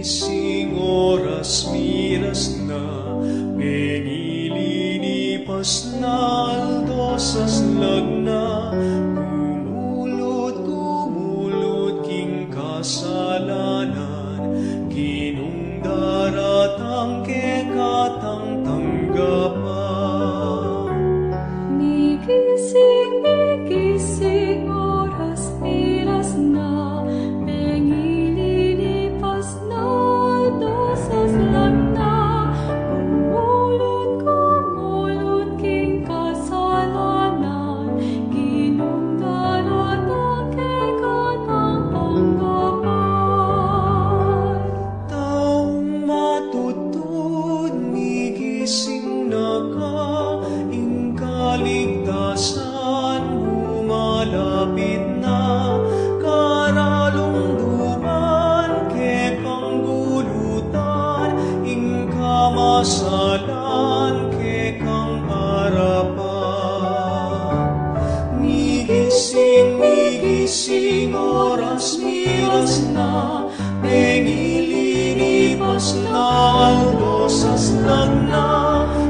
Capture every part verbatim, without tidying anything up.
Sing oras miras na, bengi linipas na, aldo saslag na, gumulut, gumulut king kasalanan, Ginung daratang kekatang tanggapan. Migising, migising, oras miras na, bengi linipas na, aldo saslag na, gumulut, gumulut king kasalanan, Ginung daratang kekatang tanggapan. Taung matutud, migising na ka, ing kaligtasan mu malapit na, karalum-luman kekang gulutan, ing kamasalan kekang arapan. Migising, migising, oras miras na, bengi linipas na, aldo saslag na,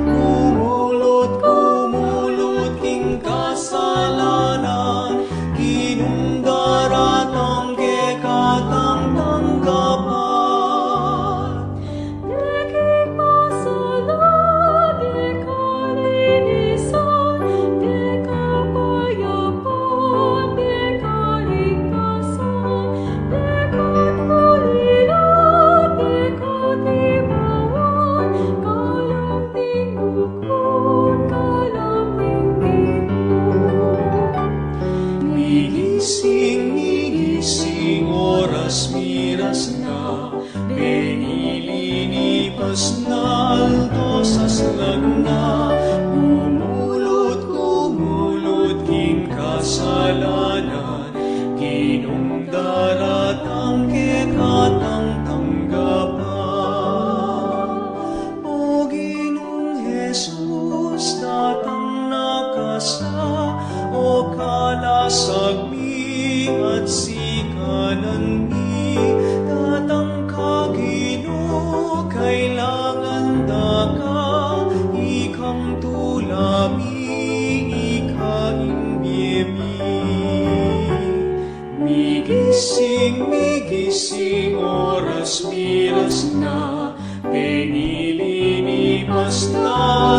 gumulut, gumulut king kasalanan, Ginung daratang kekatang tanggapan. Deke masalan, deke linisan, deke kapayapan, deke kaligtasan, deke katuliran, deke katibawan, kalam ning bukun, kalam ning bukun. Migising, migising, oras miras na, bengi linipas na, aldo saslag na, gumulut, gumulut king kasalanan, Ginung daratang kekatang tanggapan. O Ginung Jesus, datang na ka sa, o kalasag mi at sikanan mi, datang ka Ginu, kailangan da ka, ikang tula mi, ika ing bie mi. Migising, migising, oras miras na, bengi linipas na,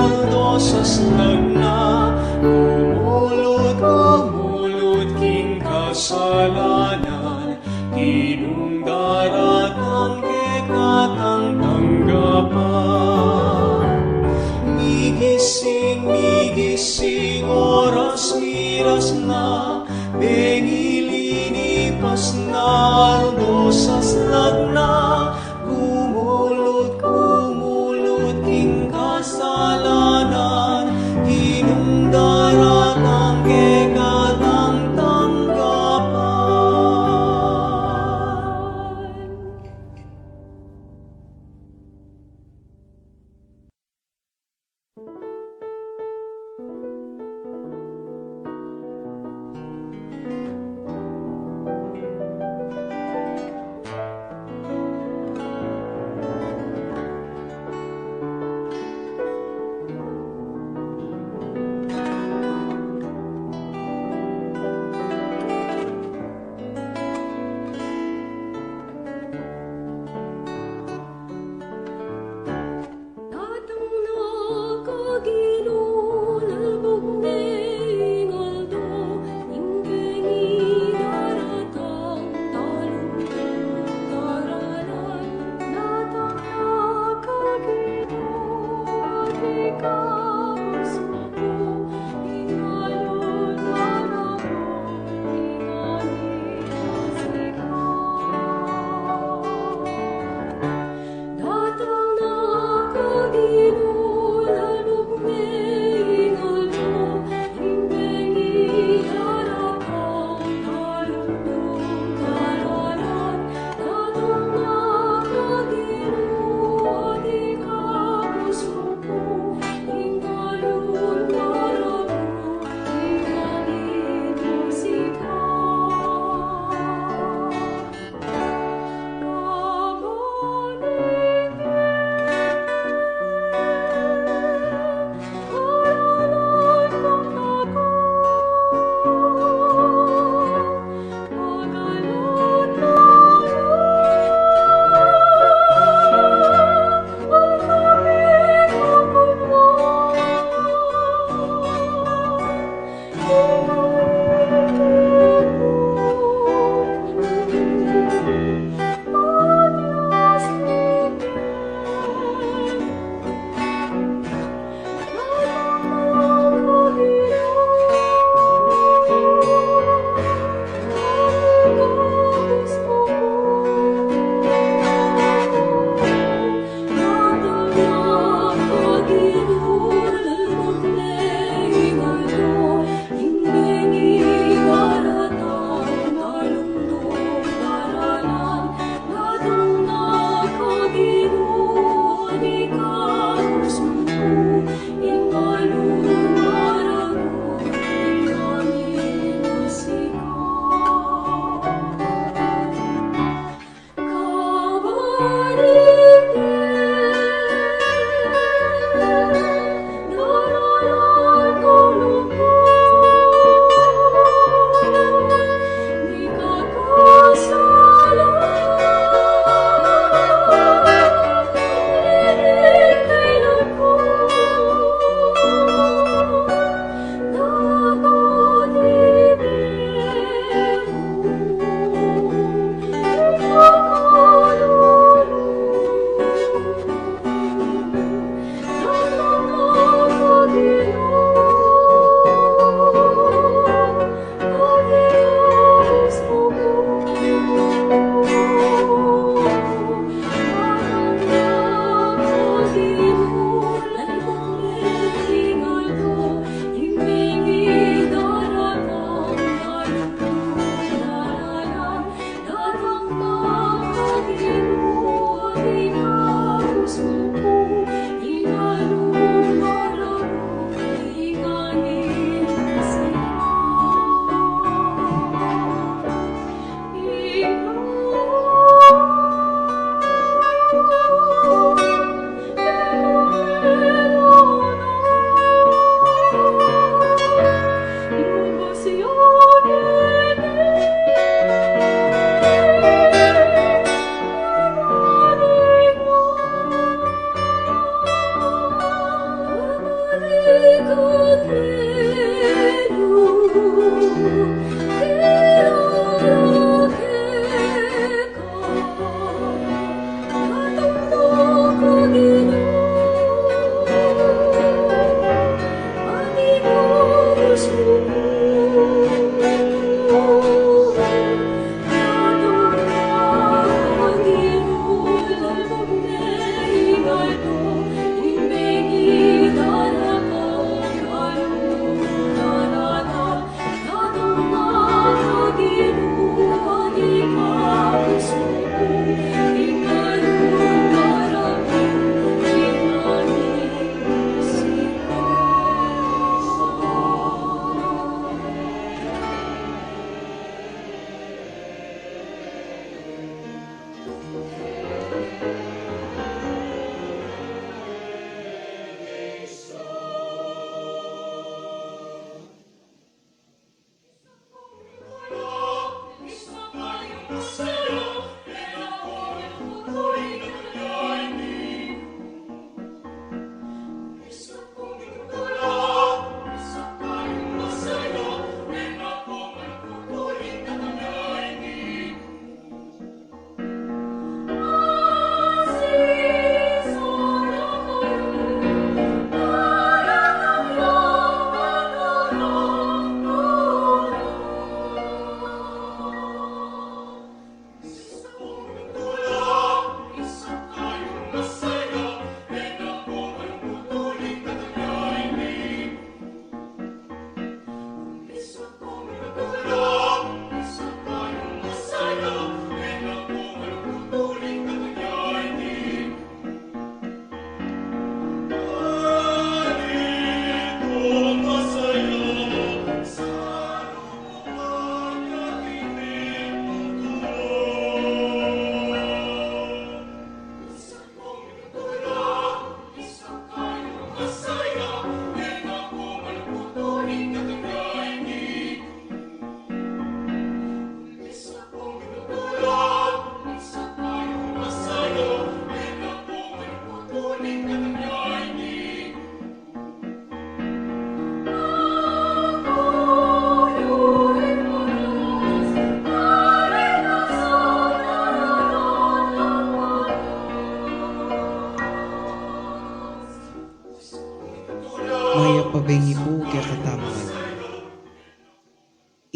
aldo saslag na, gumulut, gumulut king kasalanan, Ginung daratang kekatang tanggapan. Migising, migising, oras miras na, bengi linipas na, aldo saslag na, gumulut, gumulut king kasalanan, Ginung daratang kekatang tanggapan.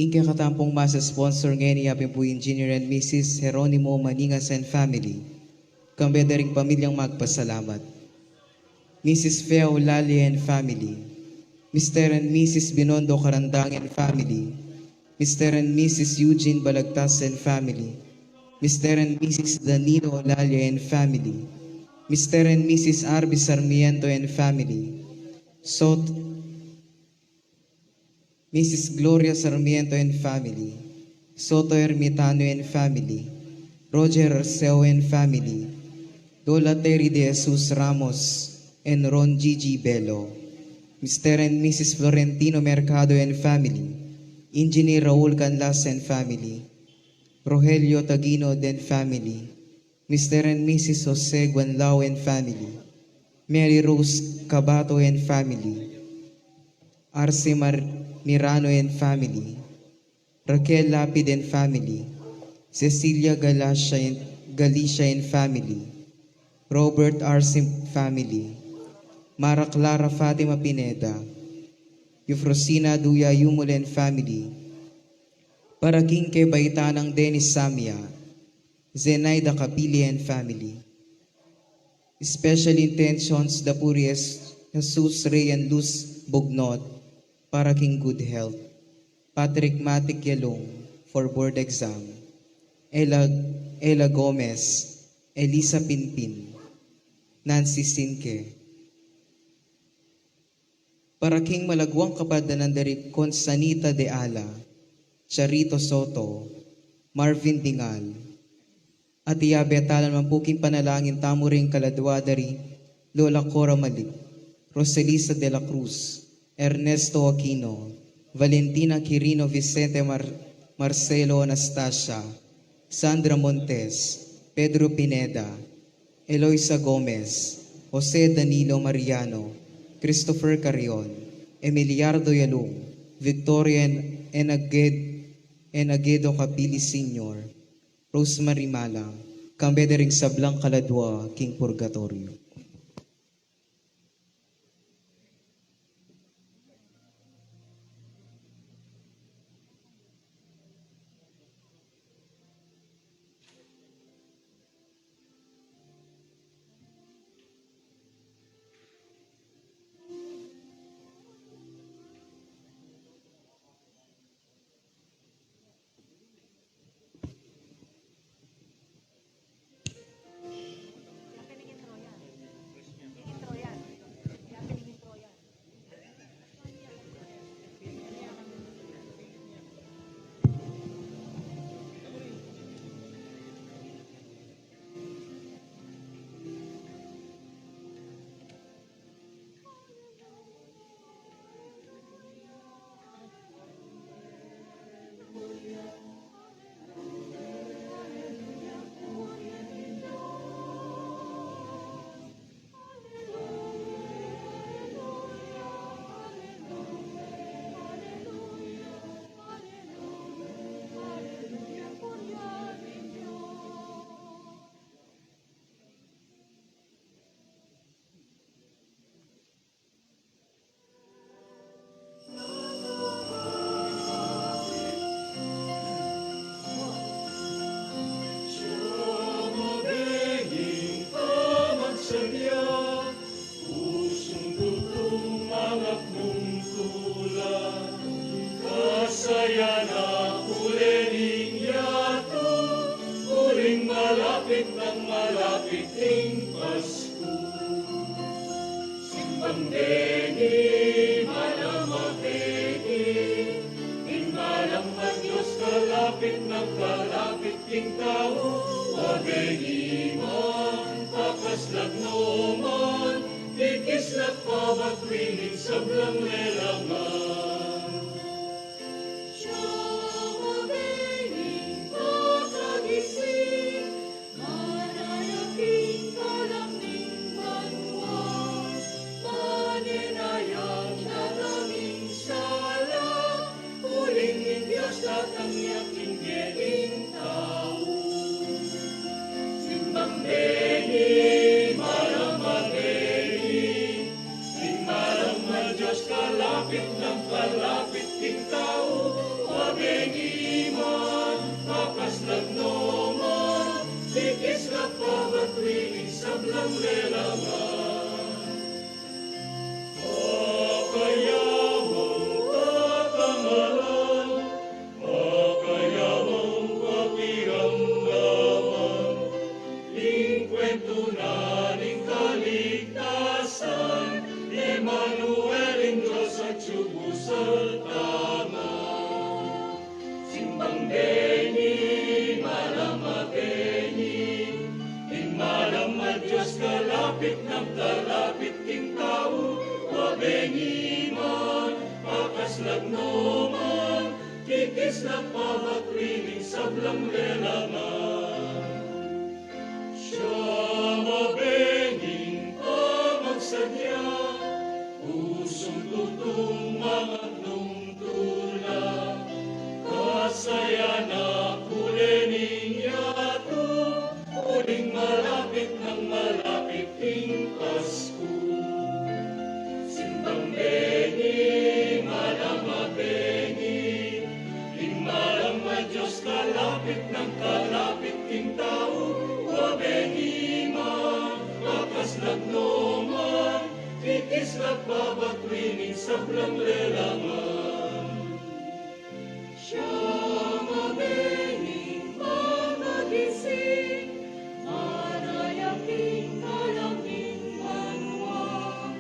Ing kekatampung Mass sponsor ngeni, yapin pu i Engineer and Missus Jeronimo Maningas and family, kambe da ring pamilyang magpasalamat. Missus Fea Olalia and family, Mister and Missus Binondo Karandang and family, Mister and Missus Eugene Balagtas and family, Mister and Missus Danilo Olalia and family, Mister and Missus Arby Sarmiento and family, Sot-, Missus Gloria Sarmiento and family, Soto Ermitano and family, Roger Arceo and family, Lola Terry De Jesus Ramos and Ron Gigi Bello, Mister and Missus Florentino Mercado and family, Engineer Raul Canlas and family, Rogelio Tagino and family, Mister and Missus Jose Guanlao and family, Mary Rose Cabato and family, Arce Mar-, Mirano and family, Raquel Lapid and family, Cecilia Galacia and, Galicia and family, Robert Arce family, Mara Clara Fatima Pineda, Eufrosina Duya Yumul and family, para king kebaitan nang Dennis Samia, Zenaida Capili and family. Special intentions da pu ri Jesus Rey and Luz Bugnot para king good health. Patrick Matic Yalung for board exam. Ella, Ella Gomez, Elisa Pinpin, Nancy Sinque. Para king malagwang kapadanan da ri Consanita de Ala, Charito Soto, Marvin Dingal, at iyabe ta la naman pu king panalangin tamu ring kaladwa da ri Lola Cora Malik, Roselisa de la Cruz, Ernesto Aquino, Valentina Quirino, Vicente Mar-, Marcelo, Anastasia, Sandra Montes, Pedro Pineda, Eloisa Gomez, Jose Danilo Mariano, Christopher Carrion, Emiliardo Yalung, Victoria En-, Enaged-, Enagedo Capili Senior, Rosemary Malang, kambe da ring sablang kaladwa king purgatorio. Kasaya na kule ning yatu, uling malapit nang malapit ing Pasko. Simbang deni, manalangin deni, ing manang Dios kalapit nang kalapit king tau. Deni man, pakaslag no man, ikis na pabat wining sablang lelangan. Siya mabeni, pakagising, manaya king kalam ning banua, manenayang datang ing sala, uling ing Dios datang ya king geting tau. Simbang deni, manalangin deni, ing manang Dios kalapit nang Pakayawang tatangalan, pakayawang pakiramdaman, ing kwentu na ning kaligtasan, Emmanuel, ing Dios atyu busal tama. Simbang bengi, malam a bengi, ing malam a Dios, kalapit nang kalapit king tau, wa bengi man, pakaslag no man, kikislap pamatwi ning sablang lelangan. Siya mabenging pamagsadya, pusung tutung mangatnung tula, kasaya na kule ning yatu, uling malapit nang malapit ing Pasku. Simbang bengi, malam a bengi, ing malam a Dios, kalapit nang kalapit king tau, wa bengi man, pakaslag no man, kikislap pamatwi ning sablang lelangan. Siya mabenging pamagising, manaya king kalang ning banua,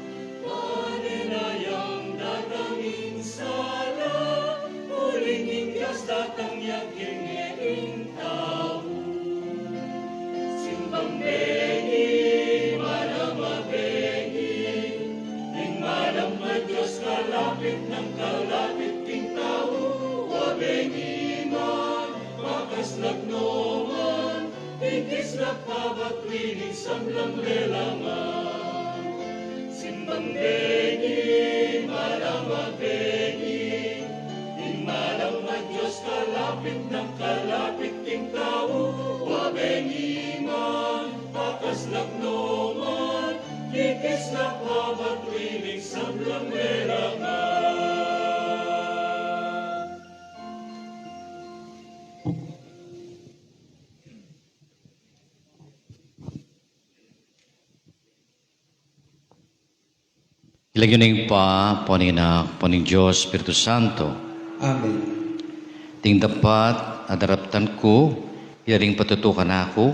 pane na yang datang ing sala, uling ing Dios datang ya kenge ing tau. Simbang bengi, malam a bengi, ing malam a Dios, kalapit nang kalapit king tau, wa bengi man, pakaslag no man, kikislap pamatwi ning sablang lelangan. Simbang bengi, malam a bengi, ing malam a Dios, kalapit nang kalapit king tau, wa bengi man, pakaslag no man, kikislap pamatwi ning sablang lelangan. King lagyu ning Ibpa, ampo ning Anak, ampo ning Dios Espiritu Santo. Amen. Ding dapat a daraptan ku, ya ring patutu kanaku,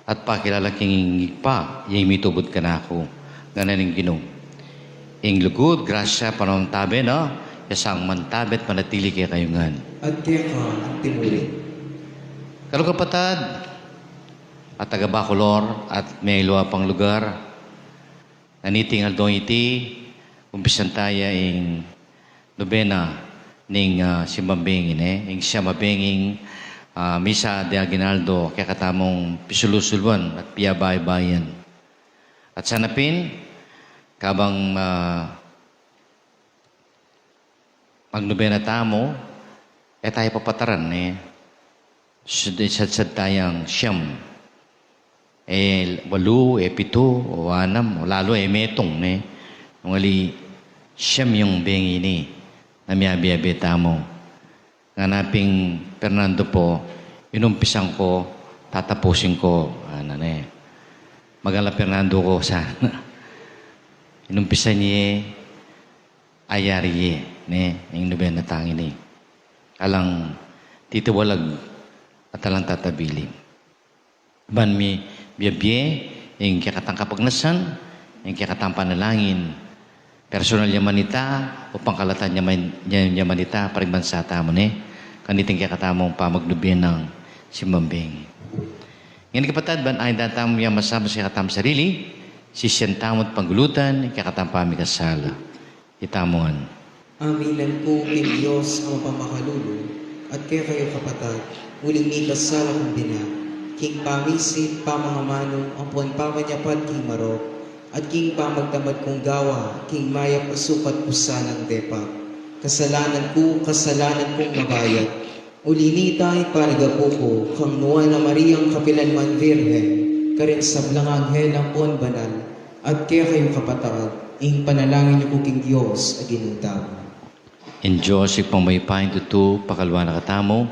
at pakilala king Ibpa, ya ing mitubud kanaku, ngana ning Ginu. Ing lugud, grasya, panamantabe na, ya sang mantabe at manatili kekayu ngan. At keka antimuli. Kalu kapatad, a taga Bacolor at mayaliwa pang lugar, nganiting aldong iti, umpisan taya ing nobena ning, ah, Simbang Bengi, ne? Ing siyam a benging, ah, misa de aguinaldo, kekatamung pisulu-suluan at piyabaybayan. At sana pin, kabang, ah, magnobena tamu, e taya papataran, ne? Sad-, sadsad tayang siyam. E walu, e pitu, o anam, o lalu, e metung, ne? Nung ali siyam ing bengi ini, na miyabe-abe tamu. Ngana pin Fernando pu, inumpisan ku, tatapusin ku, ngana ne. Magala Fernando ku sana. Inumpisan ye, ayari ye, ne, ing nobena tang ini. Alang titiwalag at alang tatabilin. Ban mibie-bie ing kekatang kapagnasan, ing kekatang panalangin, personal ya man ita, o pangkalatan ya man, ya, ya man ita, para king bansa tamu, ne, kaniting kekatamung pamagnobenang Simbang Bengi. Ngeni kapatad, ban aydan tamu yang masama king kekatamung sarili, sisian tamu at panggulutan ing kekatamung pamikasala. Itamu ngan. Aminan ku king Dios a mapamakalulu, at kekayu kapatad, uling mikasala kung bina, king pamisip, pamangamanu, ampon pamanyapat king marok, at king pamagtamad kung gawa, king mayap a sukat ku sanang depat. Kasalanan ku, kasalanan kung mabayat, uli nita iparigapu ku kang Nuan a Mariang kapilan man Virgen, karing sablang anghel ampon banal, at kekayu kapatad, ing panalangin yu ku king Dios a Ginu tamu. Ing Dios Ibpang mayupayang tutu, pakalwan na katamu,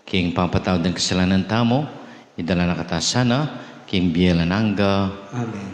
king pamapatawad ning kasalanan tamu, idala na kata sana king bie alang angga. Amen.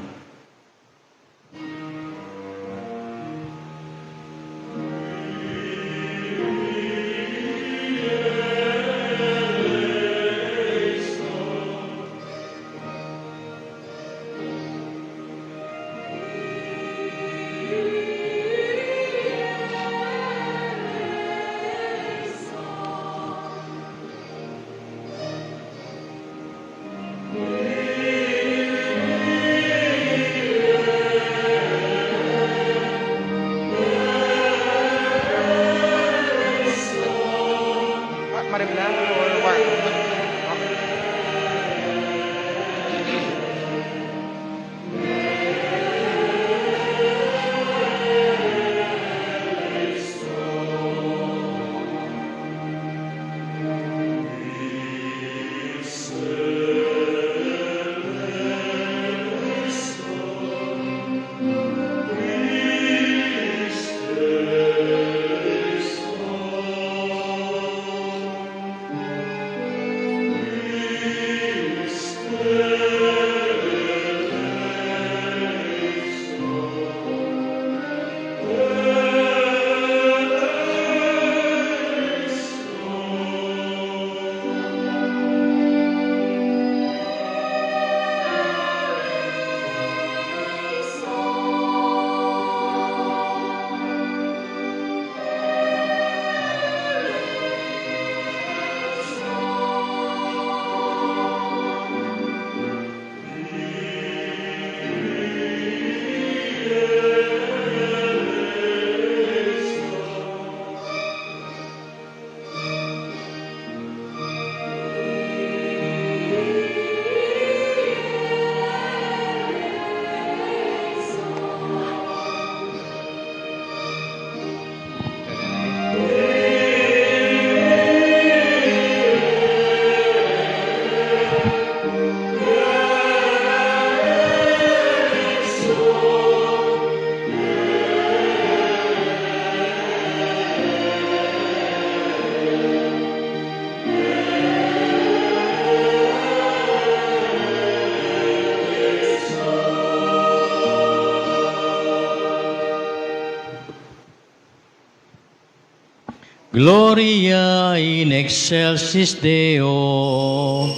Gloria in excelsis Deo.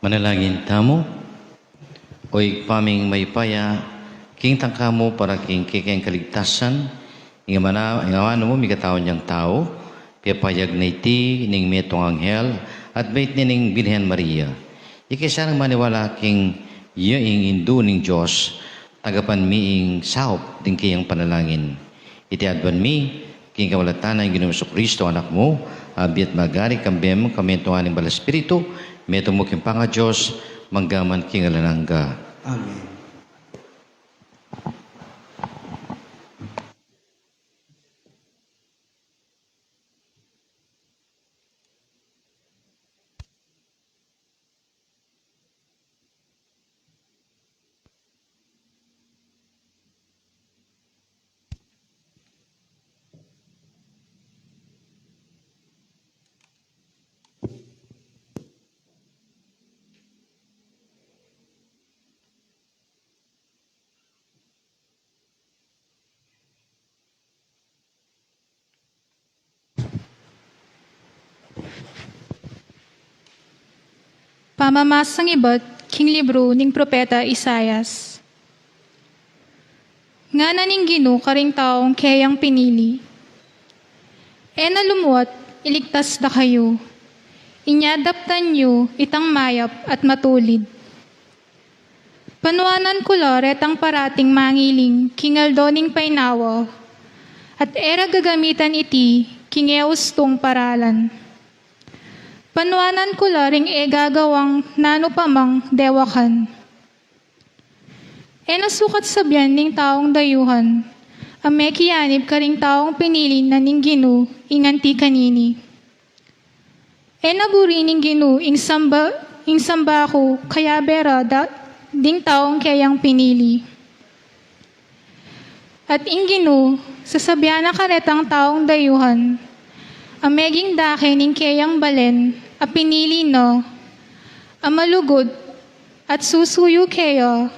Manalangin tamu. O Ibpa ming mayupaya, kingtan ka mu para king kekeng kaligtasan, ing amanu mu, mikataun yang tau, pepayag na iti ning metung anghel, at bait ne ning Birhen Maria. Ika sana ing maniwala king iya ing Indu ning Dios, tanggapan mi ing saup ding keyang panalangin. Iti aduan mi king kapamilatan nang Ginung Jesucristo, Anak mu, a bie at magari kambe mu, kamintuan ning Banal Espiritu, metung mu king pangaDios, mangga man king alang angga. Amen. Pamamasang ibat king libru ning propeta Isaias. Ngana ning Ginu karing taung keyang pinili, "E na lumuat, iligtas da kayu. Inya daptan yu itang mayap at matulid." Panuanan ku la retang parating mangiling king aldo ning painawa, at e ra gagamitan iti king e ustung paralan. Panuanan ku la ring e gagawang nanu pa mang dewakan. E na sukat sabian ning taung dayuhan a mekianib karing taung pinili na ning Ginu ing anti kanini. E na buri ning Ginu ing samba, ing samba ku kayabe ra da ding taung keyang pinili. At ing Ginu, sasabian na karetang taung dayuhan a meging dake ning keyang balen a pinili na, a malugud at susuyu keya,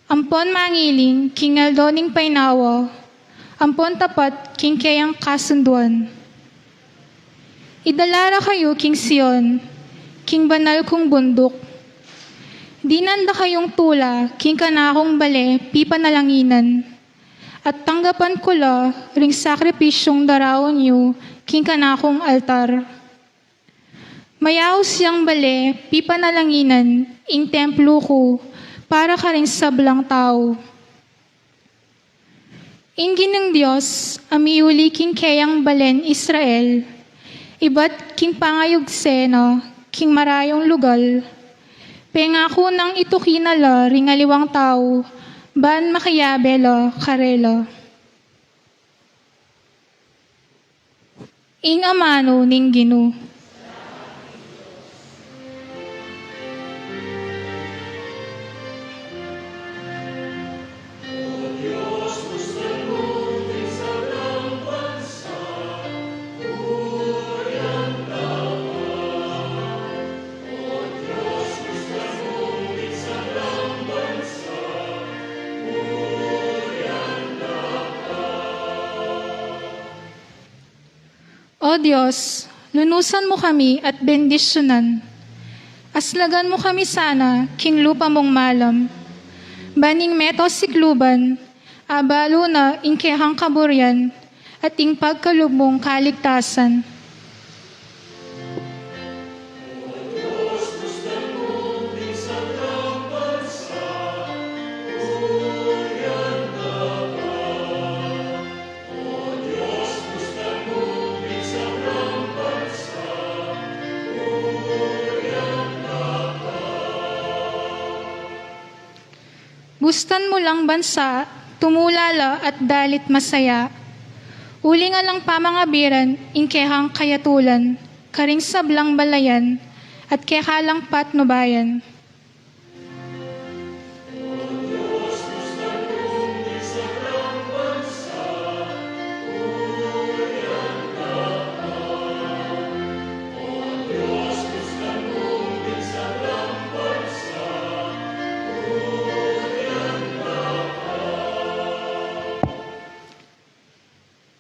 ampon mangiling king aldo ning painawa, ampon tapat king keyang kasunduan. Idala ra kayu king Sion, king banal kung bunduk. Dinan da kayung tula king kanakung bale pipanalanginan, at tanggapan ku la ring sakripisyung daraun yu king kanakung altar. Mayaus yang bale pipanalanginan ing templu ku para karing sablang tau. Ing Ginung Dios a miyuli king keyang balen Israel, ibat king pangayugse na king marayung lugal, pengaku nang ituki na la ring aliwang tau ban makiabe la karela. Ing amanu ning Ginu. O Dios, lunusan mu kami at bendisyunan. Aslagan mu kami sana king lupa mung malam. Ban ing meto sikluban, abalu na ing kekang kaburian at ing pagkalub mung kaligtasan. Bustan mu lang bansa, tumula la at dalit masaya. Uling alang pamangabiran ing kekang kayatulan, karing sablang balayan, at keka lang patnubayan.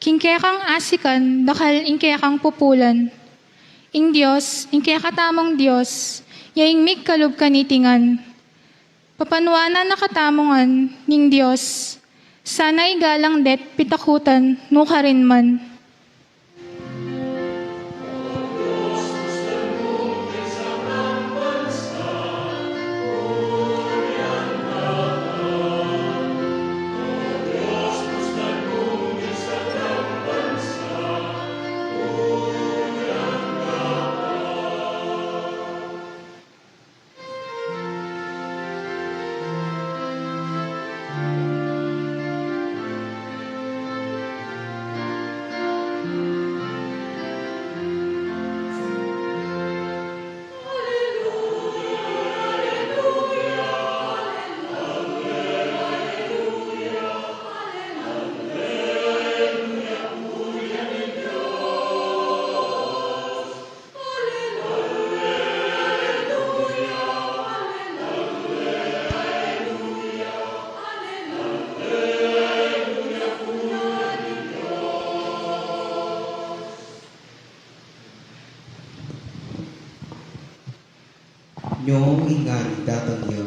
King kekang asikan, dakal ing kekang pupulan. Ing Dios, ing kekatamung Dios, ya ing migkalub kaniti ngan. Papanuanan na katamu ngan ning Dios, sana igalang de't pitakutan nukarin man. Nyo ing ngari datang ya,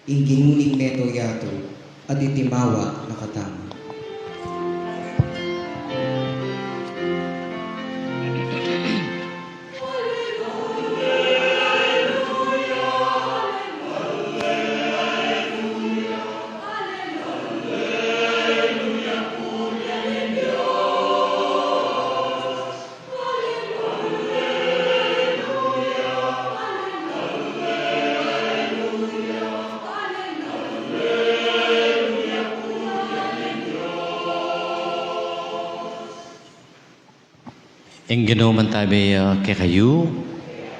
ing Ginu ning meto yatu, at itimawa na katamu. Ing Ginu mantabi ya kekayu.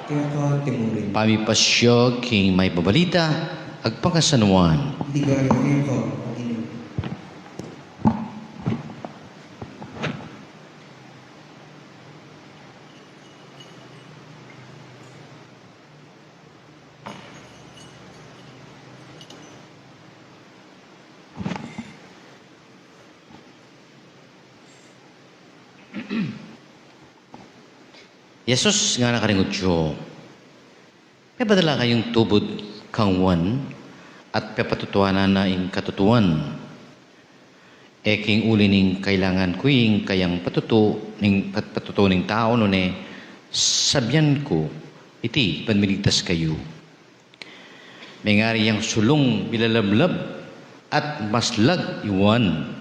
Keka mu rin. Pamipasyu king mayap a balita, agpang kasan Juan. Ligaya keka, Ginu. Jesus ngana karing Judio, "Pepadala kayung tubud kang Juan, at pepatutuanan na ing katutuan. E king uli ning kailangan ku ing kayang patutu ning, pat-, patutu ning tau, nune sabian ku iti ban miligtas kayu. Mengari yang sulung milalablab at maslag i Juan,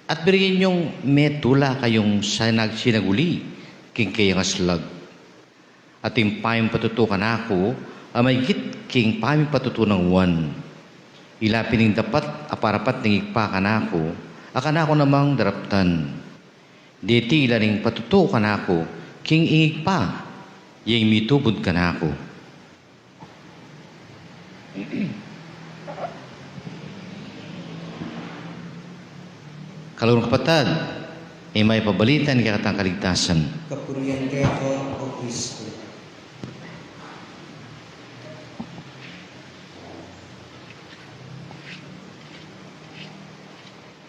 At buri yu, metula kayung sinag-, sinaguli king kayang aslag. At ing pamipatutu kanaku a maigit king pamipatutu nang Juan. Ila pin ing dapat a parapat ning Ibpa kanaku, a kanaku namang daraptan. Deti ila ning patutu kanaku king ing Ibpa, ya ing mitubud kanaku. Kaluguran, kapatad, ing mayap a balita ning kekatang kaligtasan. Kapurian keka, O Kristu.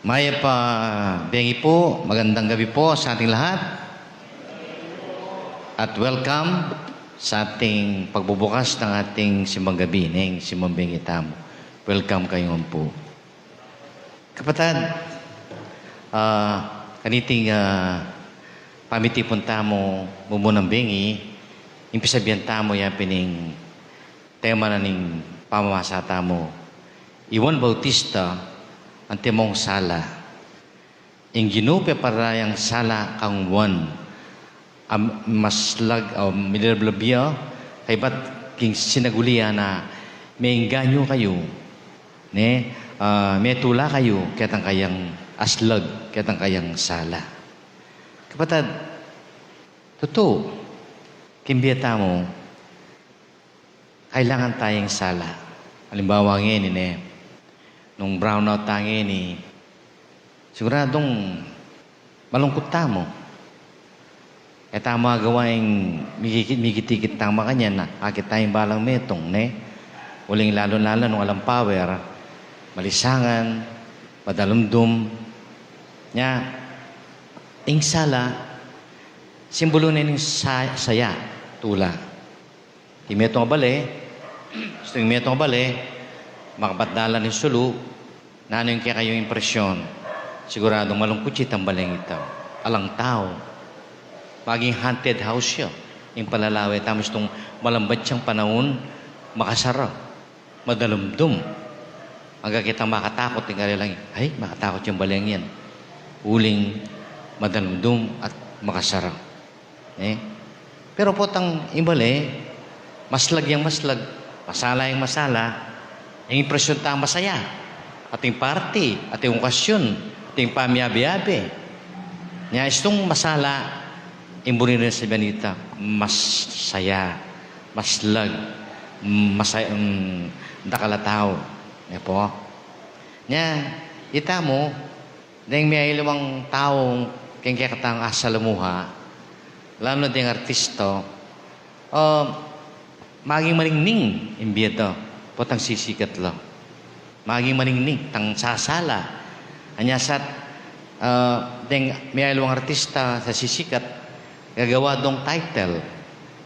Mayap a bengi po, magandang gabi po sa ating lahat. At welcome sa ating pagbubukas ng ating simbang gabi, ning simbang bengi tamu. Welcome kayu ngan po. Kapatad, ah, kaniting, ah, pamitipun tamu, bumunang bengi, ing pisabian tamu ya pin ing tema na ning pamamasa tamu. I Juan Bautista, antimong sala. Ing Ginu pepara yang sala kang Juan, a maslag, a milalablab ya, kaybat king sinaguli ya na mengganyu kayu, ne, ah, metula kayu ketang kayang aslag, ketang kayang sala. Kapatad, tutu, king bie tamu, kailangan tayang sala. Alimbawa ngeni, ne, nung brown out tamu ngeni, siguradung malungkut tamu. E tamu agawa ing mikikit-mikit tamu makanyan, akit tayang balang metung, ne? Uling lalu-lalu nung alang power, malisangan, madalumdum. Nya, ing sala, simbulu na ning sa-, saya, tula. Ing metung a bale, istung metung a bale, makapat dalan ing sulu, nanu ing kekayung impresyon? Siguradung malungkut ya itang baleng ita. Alang tau. Maging haunted house ya. Ing palalawe tamu istung malambat yang panaun, makasara, madalumdum. Anggang kitang makatakut ing kalelang, "Ay, makatakut yang baleng yan." Uling madalumdum at makasara. Ne? Pero potang ing bale, maslag yang maslag, masala yang masala, ing impresyon tang masaya. Ating party, ating okasyon, ating pamiabe-abe. Nya istung masala, ing buri na sabian ita, masaya, maslag, masaya, mm, dakal a tau. Ne po? Nya, itamu, deng miyaliwang tau king kekatang asalamuha, lalu na deng artista, ah, maging maningning ing bie da, potang sisikat la. Maging maningning, tang sasala. Anya sat, ah, deng miyaliwang artista sa sisikat, gagawa dong title,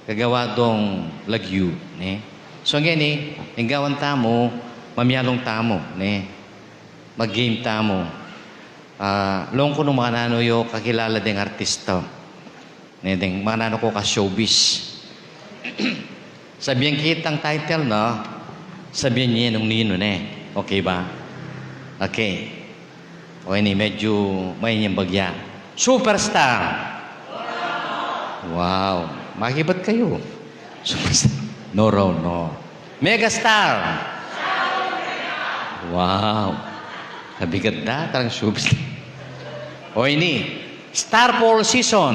gagawa dong lagyu, ne? So, ngeni, ing gawan tamu, mamialung tamu, ne? Mag-game tamu. Ah, lon ku nung makananu yu kakilala deng artista. Ne, deng makananu ku ka-showbiz. Sabian kitang title na, sabian ye nung ninu, ne. Okay ba? Okay. O, ini medyu mainyang bagya. Superstar. Wow. Makibat kayu. Superstar. No, raw, no. Megastar. Wow. Kabigat da, tarang showbiz. O, ini. Star for all season.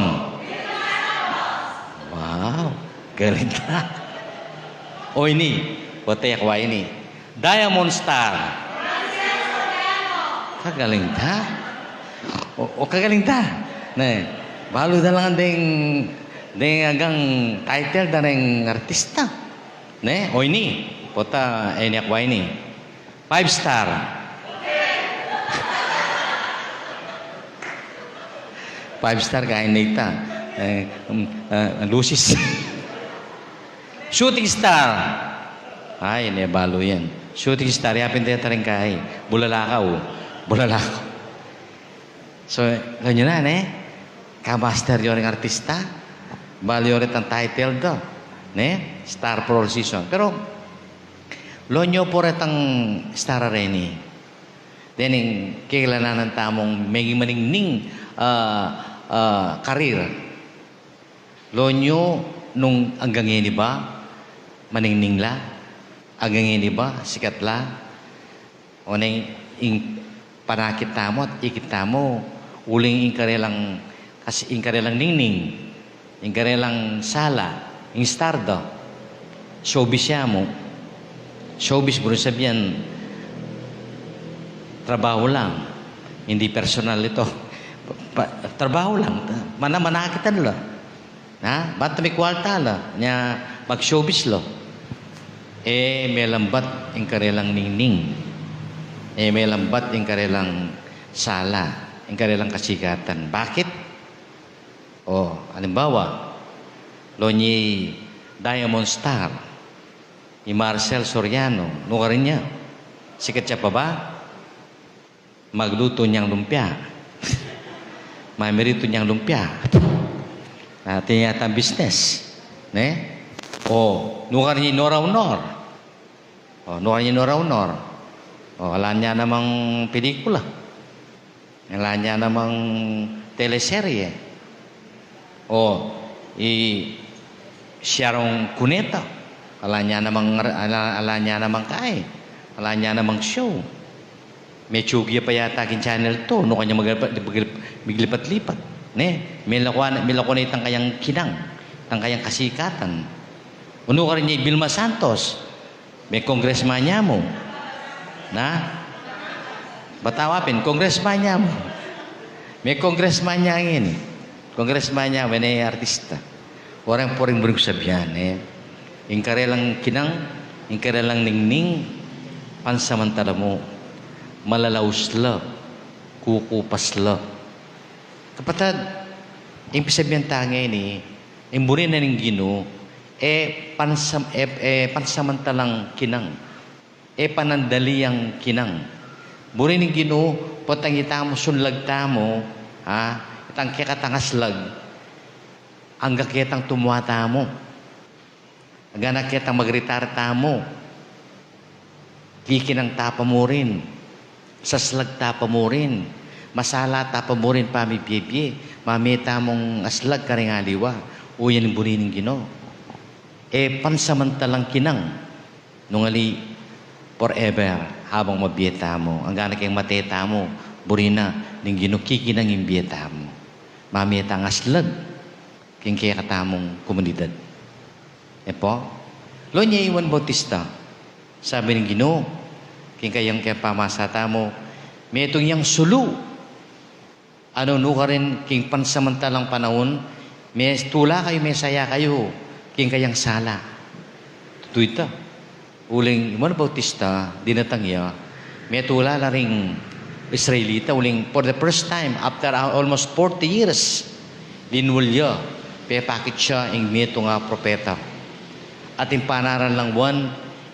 Wow. Galing da. O, ini. Pota ya kwa ini. Diamond Star. Kagaling da. O, o, kagaling da. Ne, balu da lang deng, deng anggang title da reng artista. Ne, o ini. Pota, e, ini akwa ini. Five star. Five star, kain na ita. E, um, e, lusis. Shooting star. Ay, ne, balu yan. Shooting star, yapin te taring kai. Bulalakaw. Bulalakaw. So, ganyan na, ne? Ka-master yo ring artista. Balu yo rin ang title do. Ne? Star for all season. Pero, lon yo po retang star a reni. Dening kekilalanan tamung meging maningning, ah, ah, karir. Lo nyo nung anggang ngeni ba, maningning la, anggang ngeni ba, sikat la, o neng ing panakit tamu at ikit tamu, uling ing karelang, kasi ing karelang ningning, ing karelang sala, ing star da. Showbiz ya mu. Showbiz, buri sabyan, trabaho lang. Hindi personal ito. Pa, trabaho lang. Mana, manakitan la. Ha? Bata mi kualta la. Nya, mag-showbiz la. E, melambat ing karelang ningning. E, melambat ing karelang sala. Ing karelang kasikatan. Bakit? O, alimbawa, lo nyi Diamond Star, i Marcel Soriano, nukarin ya? Sikat ya pa ba? Magluto nyang lumpia. Mamiritu nyang lumpia. Atin yatang business. Ne? O, nukarin ya i Nora Aunor? O, nukarin ya i Nora Aunor? O, ala nya namang pelikula. Ala nya namang teleserye. O, i Sharon Cuneta. Ala nya namang, ala, ala nya namang kai. Ala nya namang show. Mechugi ya pa yata king Channel two. Nukarin ya maglipat, maglipat-lipat. Ne? Milako na, milako na itang kayang kinang. Itang kayang kasikatan. O nukarin ya i Vilma Santos? Me congressman ya mu. Na? Batawa pin, congressman ya mu. Me congressman ya ngeni. Congressman ya mu, ne artista. Orang poring buri ku sabyan, e. Ing karelang kinang, ing karelang ningning, pansamantala mu. Malalaus la, kukupas la. Kapatad, ing pisabyan ta ngeni, ing buri na ning Ginu, e pansam-, e, e pansamantalang kinang, e panandaliang kinang. Buri ning Ginu, potang itamu, sunlag tamu, ha, itang kekatang aslag, angga ketang tumua tamu. Angga na ketang mag-retire tamu. Kikinang ta pa murin. Saslag ta pa murin. Masala ta pa murin pamibiebie. Mamie tamung aslag karing aliwa. Uyan ing buri ning Ginu. E pansamantalang kinang. Nung ali forever, habang mabie tamu. Angga na keng mate tamu. Buri na ning Ginu, kikinang ing bie tamu. Mamie tang aslag king kekatamung komunidad. E po? Lo nya i Juan Bautista, sabi ning Ginu, king kayang kepamasa tamu, metung yang sulu. Anu, nukarin king pansamantalang panaun, metula kayu, mesaya kayu king kayang sala. Tutu ita. Uling i Juan Bautista, dinatang ya, metula la ring Israelita, uling for the first time, after, uh, almost forty years, linwal ya, pepakit ya ing metung a propeta. At ing panaran lang Juan,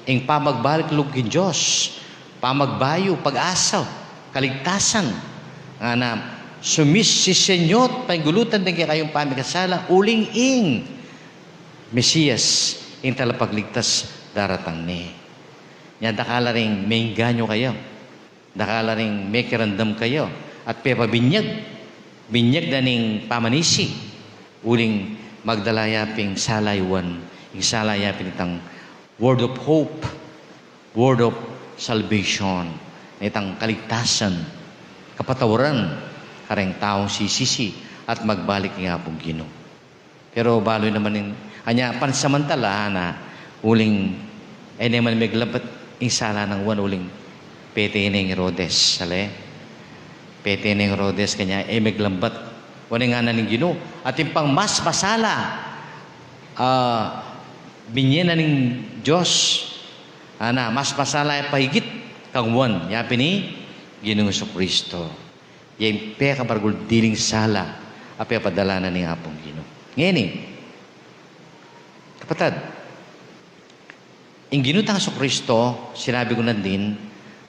ing pamagbalik lub king Dios, pamagbayu, pag-asa, kaligtasan. Ngana, sumis si Señor, paingulutan deng kekayung pamikasala, uling ing Mesias, ing talapagligtas, daratang ne. Nya dakal la ring mengganyu kaya, dakal la ring mekiramdam kaya, at pepabinyag, binyag da ning pamanisi, uling magdala ya pin ing sala i Juan, ing sala ya pin itang word of hope, word of salvation, itang kaligtasan, kapatawaran, kareng taung sisisi, at magbalik king Apung Ginu. Pero balu naman ing, anya, pansamantala na, uling, e ne man meglambat ing sala nang Juan, uling, pete ne ing Herodes, sale? Pete ne ing Herodes, kanya, e meglambat. Uling ngana ning Ginu, atin pang mas masala, ah, binye na ning Dios, ana, mas masala ya pa higit kang Juan, ya pin i Ginung Jesucristo. Ya ing pekamaragul diling sala a pepadala na ning Apung Ginu. Ngeni, kapatad, ing Ginu tang Jesucristo, sinabi ku na din,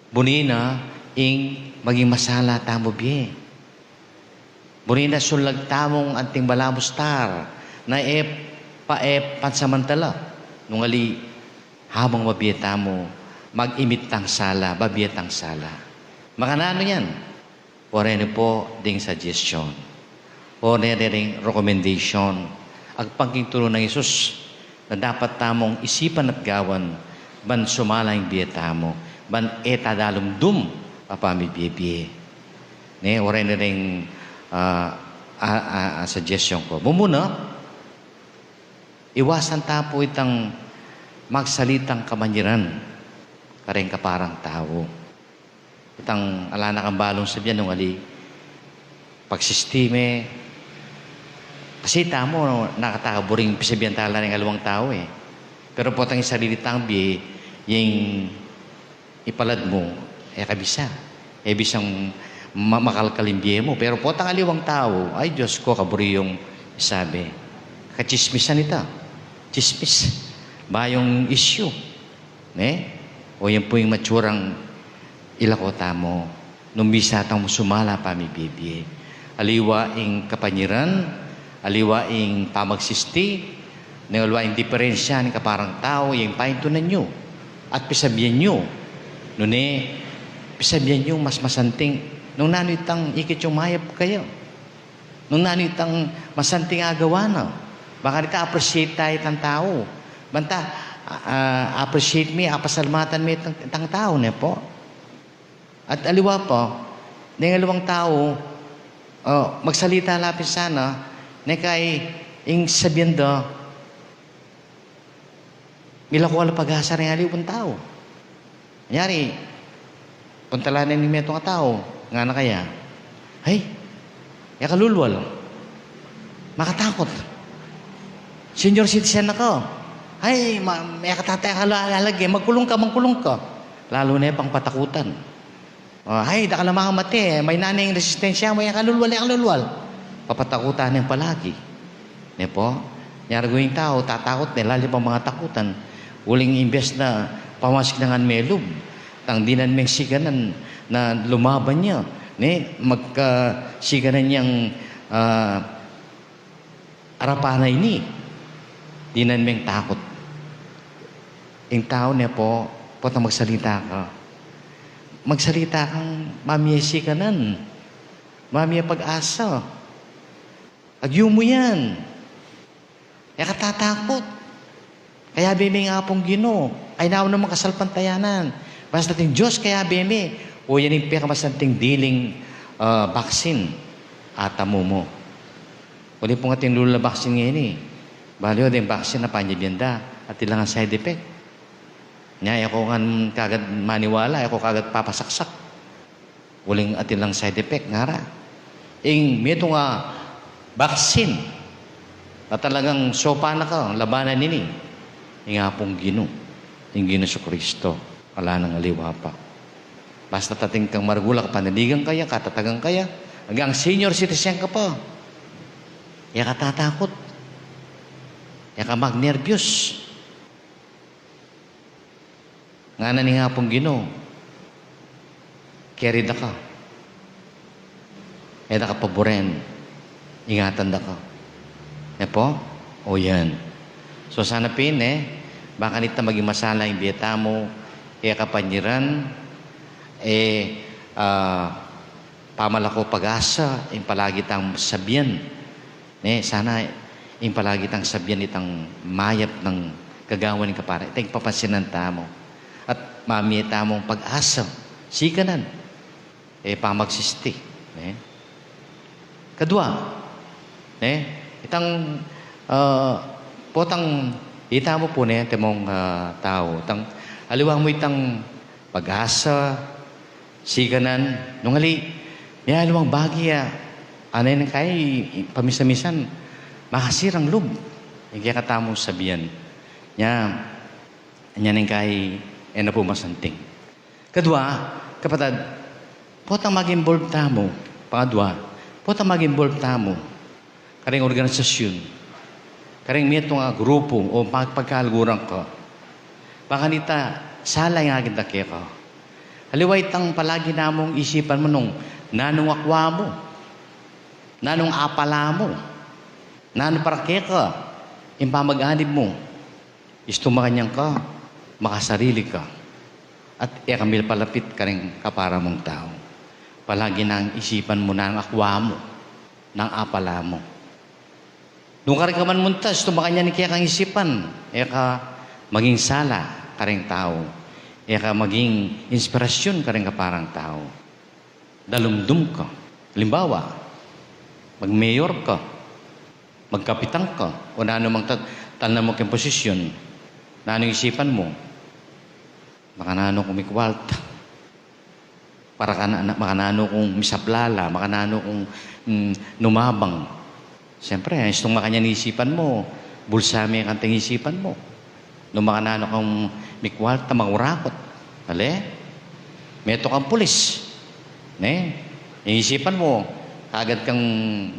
buni na ing maging masala tamu bie. Buni na sunlag tamung anting balamu star, na e pa, e pansamantala, nung ali habang mabie tamu, mag-imit tang sala, babie tang sala. Makananu yan? Pore ne pu ding suggestion. Pore ne ding recommendation. Agpang king turu nang Jesus na dapat tamung isipan at gawan ban sumala ing bie tamu, ban e ta dalumdum a pamibie-bie. Ne, pore ne ding, ah, ah, ah, ah, suggestion ku. Mumuna, iwasan ta pu itang magsalitang kamanyaran kareng kaparang tau. Itang ala na kang balung sabian nung ali pagsisti me. Kasi tamu, nakatabu ring pisabian tala ring aliwang tau e. Pero potang isarili tang bie, ing ipalad mu, e ka bisa. E bisang ma-, makalkal ing bie mu. Pero potang aliwang tau, ay Dios ku, kaburi yung sabi. Katsismisan ita. Tsismis. Bayung issue. Ne? O yan pu ing matsurang ilako tamu nung bisa tang sumala pamibie-bie. Aliwa ing kapanyaran, aliwa ing pamagsisti, ne, aliwa ing diperensya ning kaparang tau, ing paintunan yu at pisabian yu. Nune, pisabian yu mas masanting nung nanu itang ikit yung mayap kaya. Nung nanu itang masanting agawa na. Baka rita appreciate ta itang tau. Banta, ah, appreciate mi, apasalamatan mi itang, itang tau, ne pu? At aliwa pa, deng aliwang tau, ah, magsalita la pin sana, ne kay ing sabian da, milako la pag-asa ring aliwang tau. Kunyari, puntalan ne ning metung a tau, ngana kaya, "Ay, e ka lulwal. Makatakut. Senior citizen na ka. Ay, ma-, e ka tata-, e ka la-, lalage, magkulung ka, magkulung ka." Lalu ne pang patakutan. O, "Ay, dakal a makamate, maynan ing resistensya mu, e ka lulwal, e ka lulwal." Papatakutan ne palagi. Ne pu? Nyari gu ing tau, tatakut ne, lalu pang mangatakutan. Uling imbes na pamasiknangan me lub, tang dinan meng sikanan na lumaban ya, ne, magkasikanan yang, ah, arapan a ini, dinan meng takut. Ing tau ne pu, potang magsalita ka, magsalita kang mamie sikanan, mamie pag-asa. Agyu mu yan. E ka tatakut. Kayabe me ing Apung Ginu. Ay, nawa naman kasalpantayanan. Basta ing Dios kayabe me. O, yan ing pekamasanting diling, ah, vaccine. Atamu mu. Uli pung atin lulu la vaccine ngeni. Bale o, deng vaccine a panyabian da, atin lang a side effect. Nya, e ku ngan kagad maniwala, e ku kagad papasaksak. Uling atin lang side effect, ngara. Ing metung a vaccine, na talagang sopan na ka, labanan ini. Ing Apung Ginu, ing Ginu Jesucristo, ala nang aliwa pa. Basta atin kang maragul a kapanaligan kaya, katatagan kaya, agyang senior citizen ka pa. E ka tatakut. E ka magnerbyos. Ngana ning Apung Ginu, keri da ka. E da ka paburen, ingatan da ka. E pu? O yan. So sana pin, e, baka nita maging masala ing bie tamu, e kapanyaran, e, ah, pamalako pag-asa, ing palagi tang sabian. Ne, sana ing palagi tang sabian itang mayap nang gagawan ning kapara. Ita ing papansinan tamu. At mamie tamung pag-asa. Sikanan. E pamagsisti. Ne? Kadua. Ne? Itang, ah, potang ita mu pu ne, temong, ah, tau. Itang, aliwa mu itang pag-asa, sikanan, nung ali, miyaliwang bagi ya, anay nang kai, pamisan-misan, makasirang lub. Ing kekatamung sabian. Nya, nya nang kai, e na pu masanting. Kadua, kapatad, potang mag-involve tamu, pangadua, potang mag-involve tamu, kareng organisasyun, kareng metung a grupu o pag-, pagkaluguran ka. Baka nita, sala ing aginda keka. Aliwa itang palagi namung isipan mu nung nanung akwa mu, nanung apala mu, nanu para keka ing pamag-anib mu. Istu makanyan ka, makasarili ka, at e ka mipalapit kareng kapara mung tau. Palagi nang isipan mu nung akua mu, nung apala mu. Nung karin ka man muntas, tumakan ya ning kekang isipan, e ka maging sala karing tau, e ka maging inspirasyun karing kaparang tau. Dalumdum ka. Halimbawa, mag-mayor ka, magkapitan ka, o nanu mang ta-, talnan mu keng posisyun, nanu ing isipan mu? Makananu kung mikwalta? Para ka na, makananu kung misaplala, makananu kung, mm, numabang. Siyempre, istung makanyan ing isipan mu, bulsa me kanting isipan mu. Nung makananu kang mikwalta, mangurakot. Ale? Metung kang pulis. Ne? Ing isipan mu, kagad kang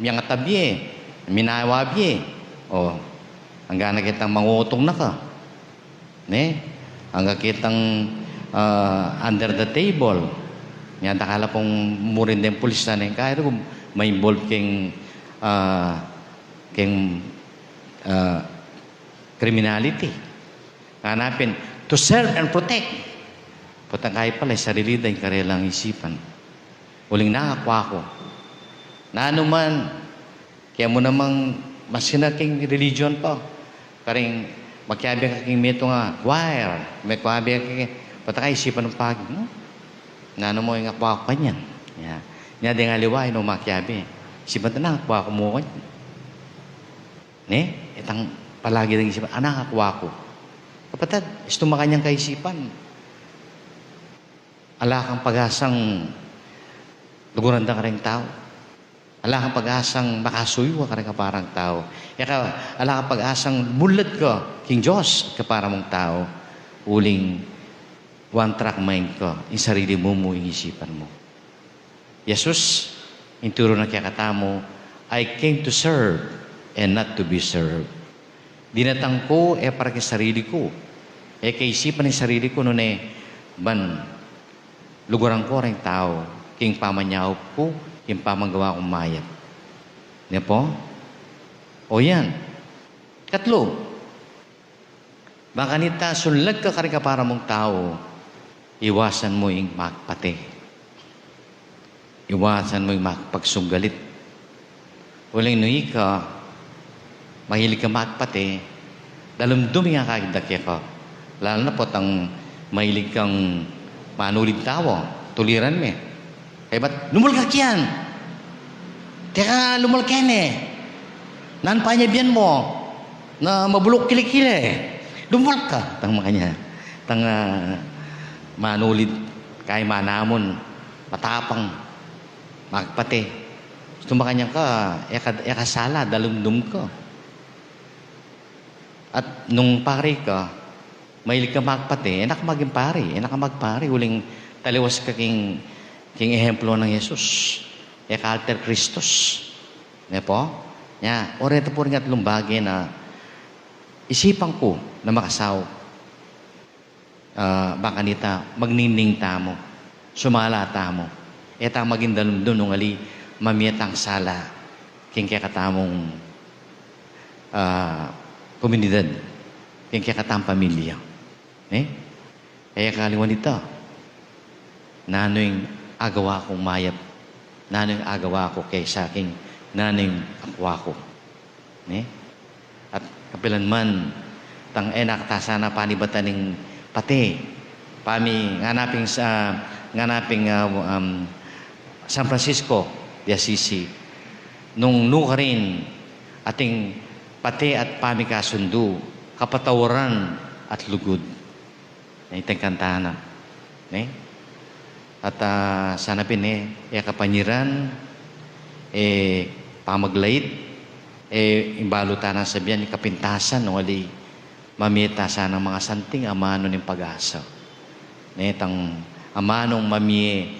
miyangat a bie, minawa bie. O, angga na ketang mangutung na ka. Ne? Angga ketang, ah, under the table. Nya, dakal a pung murin deng pulis na neng kaya, ma-involve keng, ah, keng, ah, criminality. Ngana pin, to serve and protect. Potang kaya pala, sarili da ing karelang isipan. Uling nung akua ku. Nanu man, kaya mu namang, maski na king religion pa. Karing, makiabe ka king metung a choir, makiabe ka king, potang kaya isipan mu pag, hmm? Nanu mu ing akua ku kanyan? Ya. Nya deng aliwa, nung makiabe, isipan ta nung akua ku mu kanyan. Ne? Itang palagi deng isipan, anang akua ku. Kapatad, istung makanyan kaisipan. Ala kang pag-asang luguran da karing tau. Ala kang pag-asang makasuyu ka karing kaparang tau. E ka, ala kang pag-asang mulad ka king Dios, kapara mung tau. Uling one track mind ka, ing sarili mu mu ing isipan mu. Jesus, ing turu na kekatamu, "I came to serve and not to be served." Dinatang ku, e para king sarili ku, e kaisipan ing sarili ku, nune ban luguran ku ring tau king pamanyaup ku, king pamagawa kung mayap. Ne po? O yan. Katlu, bang kanita sunlag ka karing kapara mung tau, iwasan mu ing makpate. Iwasan mu ing makpagsunggalit. Uling nu ika mahilig kang makpate, dalumdum ing akakit da keka. Lalu na potang mahilig kang manulid tau, tuliran me. Kaybat, "Lumul ka kiyan! Teka, lumul kene! Nan panyabian mu na mabuluk kilikili? Lumul ka!" Tang makanyan. Tang, ah, manulid, kay manamun, matapang, makpate. Istung makanyan ka, e ka, e ka sala, dalumdum ka. At nung pari ka, mahilig ka makpate, e na ka maging pari, e na ka magpari, uling taliwas ka king, king ehemplo nang Jesus. E ka alter Christus. Ne po? Nya, oreta pu ring atlung bage na isipan ku na makasaup. Ah, bang kanita, magninning tamu, sumala tamu. E tang maging dalumdum nung ali mamie tang sala king kekatamung, ah, komunidad, king kekatamung pamilya. Ne? E kaliwan ita, nanu ing agawa kung mayap, nanu ing agawa ku kesa king nanu ing akua ku. Ne? At kapilan man, tang e na ka ta sana panibatan ning pate. Pami, ngana ping sa, ngana ping, ah, um, San Francisco de Assisi, nung nukarin ating pate at pamikasundu, kapatawaran at lugud. Itang kanta na. Ne? At, ah, sana pin, e, e kapanyiran, e pamaglait, e imbalu ta nang sabian, e kapintasan, nung ali mamie ta sanang manga santing amanu ning pag-asa. Ne, tang amanung mamie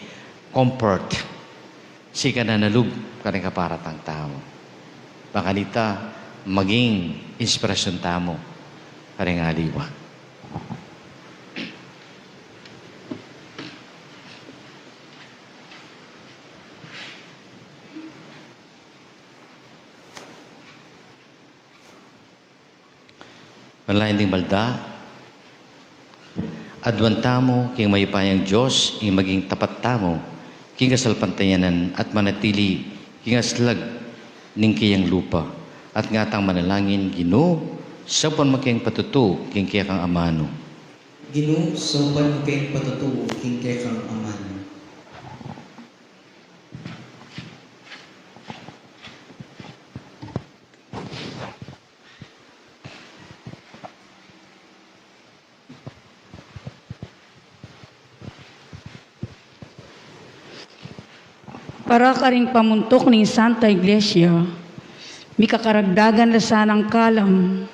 comfort, sikanan a lub karing kapara tang tau. Bang kanita maging inspirasyun tamu karing aliwa. Manalangin ding malda. Aduan tamu king mayupayang Dios, ing maging tapat tamu king kasalpantayanan at manatili king aslag ning keyang lupa. At ngatang manalangin, Ginu, saupan mu keng patutu king kekang amanu. Ginu, saupan mu keng patutu king kekang amanu. Para karing pamuntuk ning Santa Iglesia, mikakaragdagan la sanang kalam,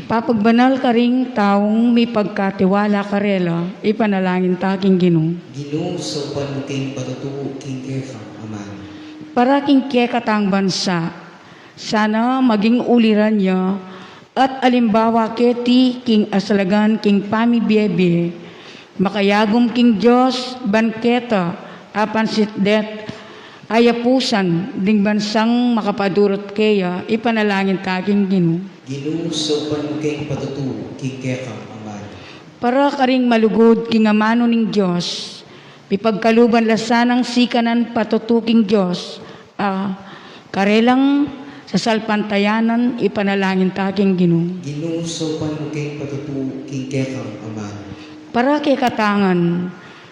papagbanal karing taung mipagkatiwala karela, ipanalangin ta king Ginu. Ginu, saupan mu keng patutu king kekang amanu. Para king kekatang bansa, sana maging uliran ya at alimbawa keti king asalagan king pamibiebie, makayagum king Dios ban keta apansit det ayapusan ding bansang makapadurut keya, ipanalangin ta king Ginu. Ginu, saupan mu keng patutu king kekang amanu. Para karing malugud king amanu ning Dios, mipagkaluban la sanang sikanan patutu king Dios, a karelang sasalpantayanan, ipanalangin ta king Ginu. Ginu, saupan mu keng patutu king kekang amanu. Para kekatang ngan,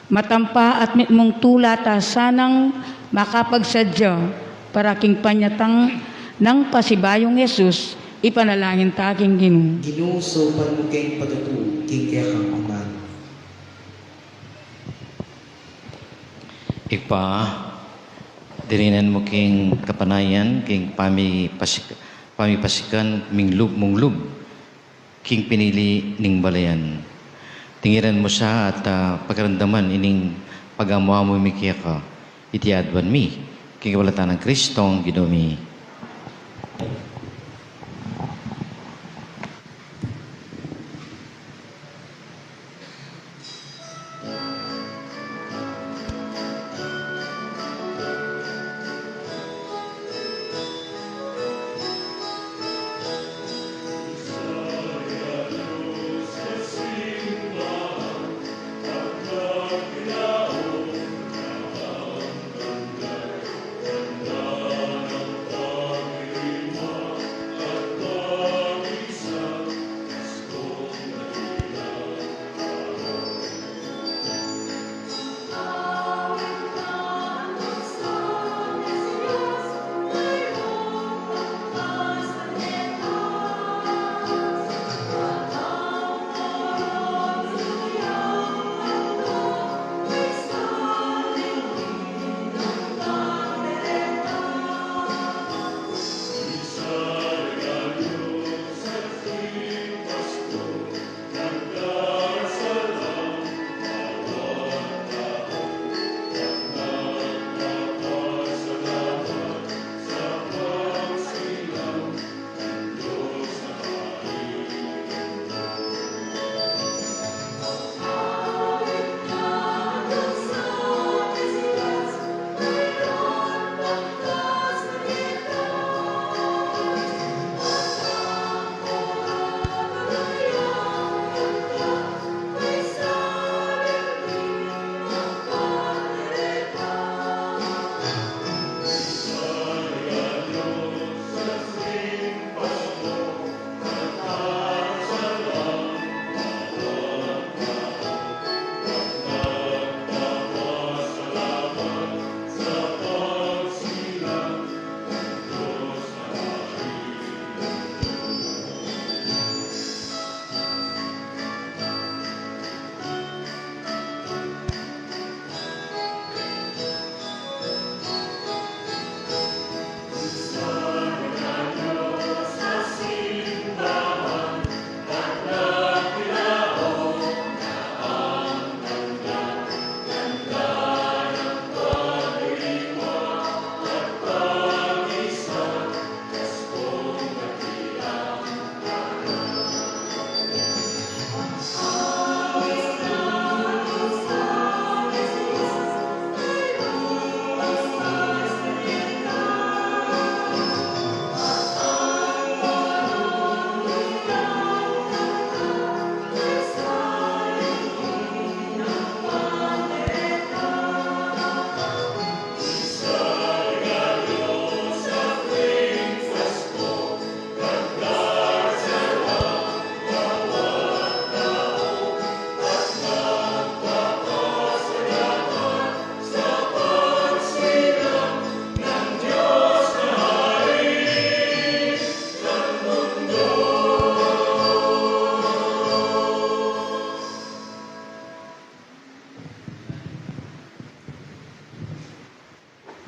matampa at mitmung tula ta sanang makapagsadya para king panyatang nang pasibayung Jesus, ipanalangin ta king Ginu. Ginu, saupan mu keng patutu king kekang amanu. Ibpa, dirinan mu king kapanayan king pamipasik-, pamipasikan ming lub, mung lub king pinili ning balayan. Tingiran mu sa at, ah, pakaramdaman ining pagamu-amu mi keka. Iti aduan mi king kapaldanan nang Kristong Ginu mi.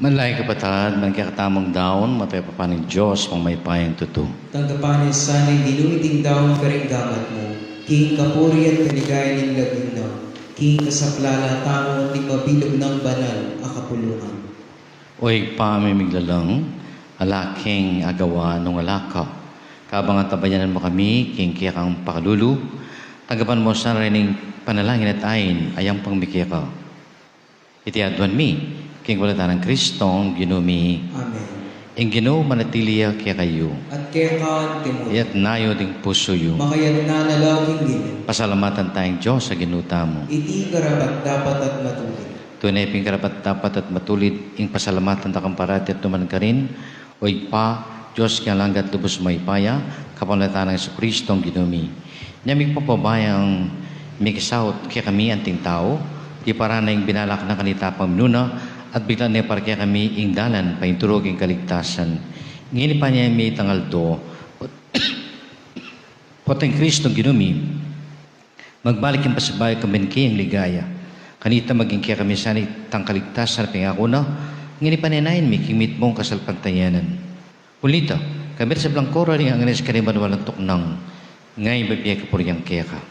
Manalangin kapatad, ban kekatamung daun, mapepapa ning Dios, Amang mayupayang tutu. Tanggapan na sana ning Ginu iting daun karing gamat mu, king kapurian at kaligayan ning lagyu na, king kasaplalan tamu at ning mabilug nang banal a kapulungan. O Ibpa ming miglalang, ala keng agawa nung ala ka. Kabang atabayanan mu kami king kekang pakalulu, tanggapan mu sana ring panalangin at ain a yampang mi keka. Iti aduan mi king kapamilatan nang Kristong Ginu mi. Amen. Ing Ginu manatili ya kekayu. At keka naman. Iyatas yu ding pusu yu. Makayatas na la king Ginu. Pasalamatan taya ing Dios a Ginu tamu. Iti karapat-dapat at matulid. Tune pin karapat-dapat at matulid ing pasalamatan da kang parati at nukarin man, O Ibpa, Dios king alang angga at lubus mayupaya, kapamilatan nang Jesucristo a Ginu mi. Inya migpapabayang mikisaut kekami anting tau, tiparan na ing binalak na kanita pang minuna, at biglaan ne para kekami ing dalan painturung king kaligtasan. Ngeni panyayami itang aldo, potang Kristong Ginu mi, magbalik ing pasibayu king ligaya. Kanita maging kekami sana itang kaligtasan a pengaku na, ngeni panenayan mi king mitmung kasalpantayanan. Ulita, kabit sablang kora ring anganes kaniban walang tuknang, ngeni bibie kapurian keka.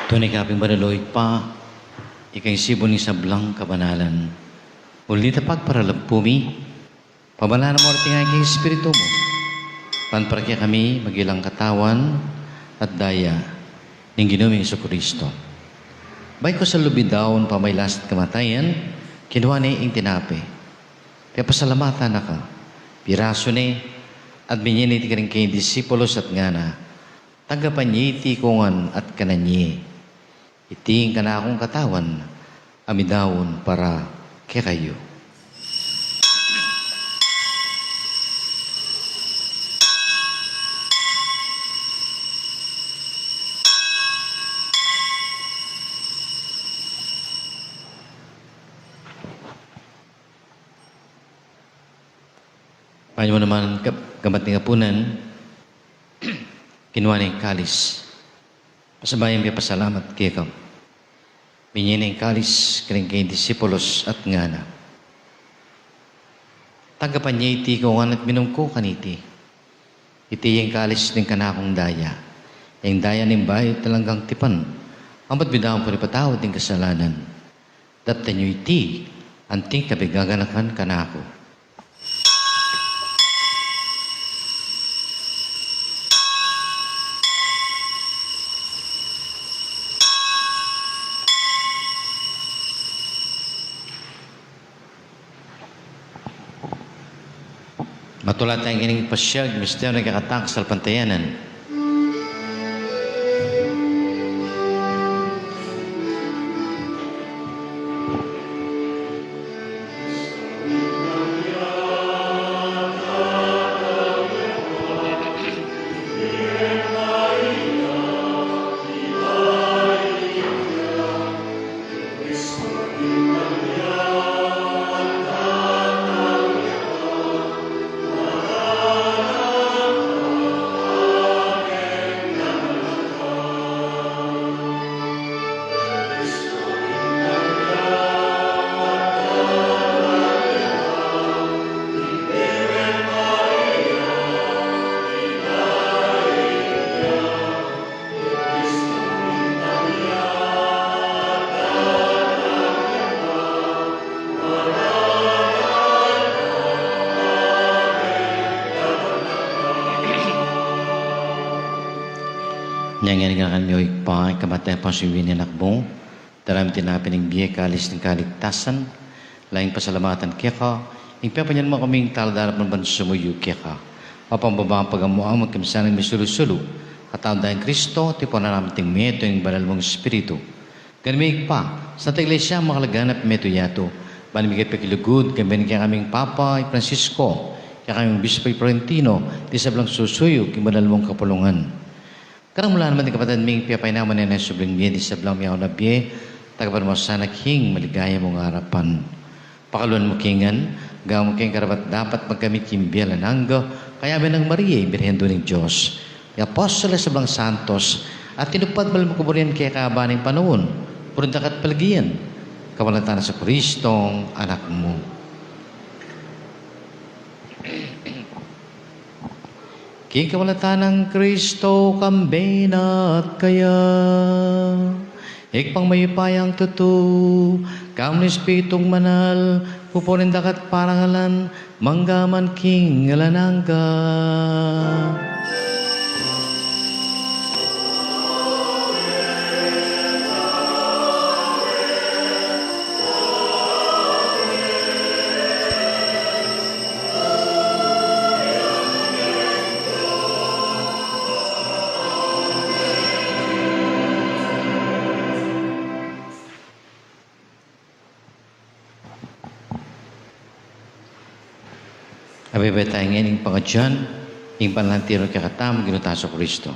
Tune ka pin banal, o Ibpa, ika ing simbul ning sablang kabanalan. Ulita pagparalampu mi, pabanalan mu reti ngan king Espiritu mu, ban para kekami maging lang katawan at daya ning Ginu ming Jesucristo. Bayu ku salubin daun pamaglasat kamatayan, kinua ne ing tinape, pepasalamatan na ka, pirasu ne, at binye ne iti karing kayang disipulos at ngana: Tanggapan ye iti ikongan at kanan ye. Iti ing kanakung katawan a midaun para kekayu. Panyawad naman, kab-, gamat ning apunan, kinua ne ing kalis. Pasabayan pepasalamat keka. Binye ne ing kalis karing kayang disipulos at ngana: Tanggapan ye iti ikongan at minum ko kaniti. Iti ing kalis ning kanakung daya, ing daya ning bayu at alang anggang tipan, a midaun para ipatawad king kasalanan. Daptan yu iti anting kabigaganakan kanaku. Matula taya king pasiag, misteryu ning kekatang kasalpantayanan. Yang ngeni kami, O Ibpa, ika mete pu ing wini ning Anak mu, dalan mu tinape ning bie, kalis ning kaligtasan, lalu pasalamatan keka, ing pepanyalan mu kaming taladarapan ban sumuyu keka. Papakumbaba mu ing pagamu-amu, king sana misulu-sulu, katawan da nang Kristo, tipunan na namin king metung ning Banal mung Espiritu. Ganun me, Ibpa, Santa Iglesia, makalaganap metung yatu, ban migay pekilugud, kambe ning kekaming Papa i Francisco, kekaming Obispo i Florentino, ding sablang susuyu king banal mung kapulungan. Kareng mu la naman ding kapatad ming pepaynawan ne ning subling bie, ding sablang miyauna bie, tagapan mu la sana king maligaya mung arapan. Pakaluan mu kami ngan, gawan mu kaming karapat-dapat magkamit king bie alang angga, kayabe nang Maria, Birhen Indu ning Dios, ing apostol at sablang santos, a tinupad mabilug king kaburian keka kaban ning panaun, purian da ka at palagian, kapamilatan nang Jesukristong Anak mu. King kapamilatan nang Kristo, kambe na at kaya. Ibpang mayupayang tutu, kayabe ning Espiritung Banal, pupurin da ka at parangalan, mangga man king alang angga. Abe, abe taya ngening pangadyan ing panlantiro kekatamu ning Ginu tang Jesucristo.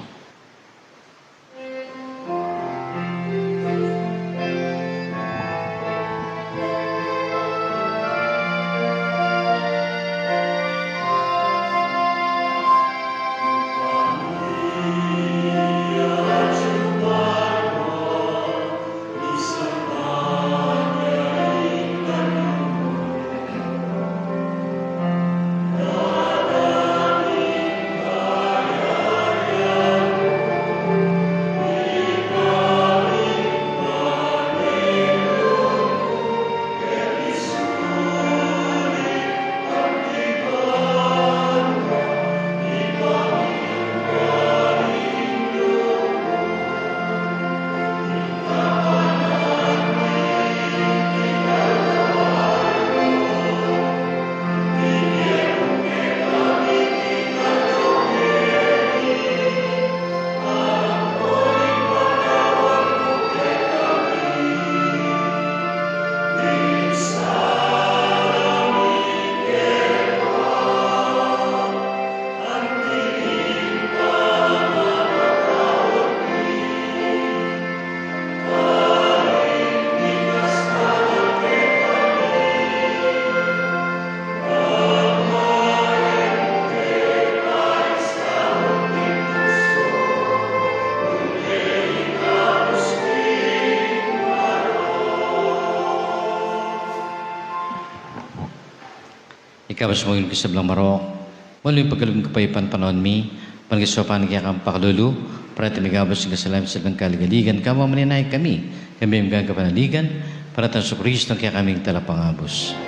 Ikabus mu ing sablang marok, malu ing pagkalub ning kapayapan panaun mi, ban king saupan ning kekang pakalulu, parati mikabus ing kasalanan ning sablang kaligaligan, kambe mu rin kami, kambe mu ring kapanaligan, parati nang Jesucristo, kekaming talapangabus.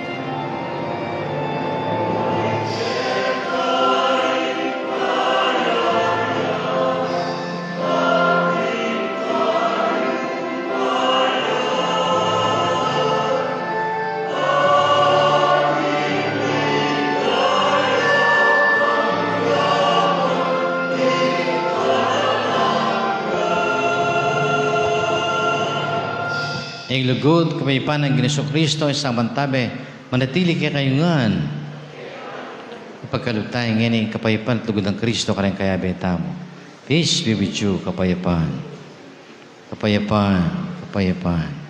Ing lugud, kapayapan nang Ginu Jesucristo, ing sablang tabe, manatili kekayu ngan. Ipagkalub taya ngeni ing kapayapan at lugud nang Kristo kareng kayabe tamu. Peace be with you, kapayapan. Kapayapan, kapayapan.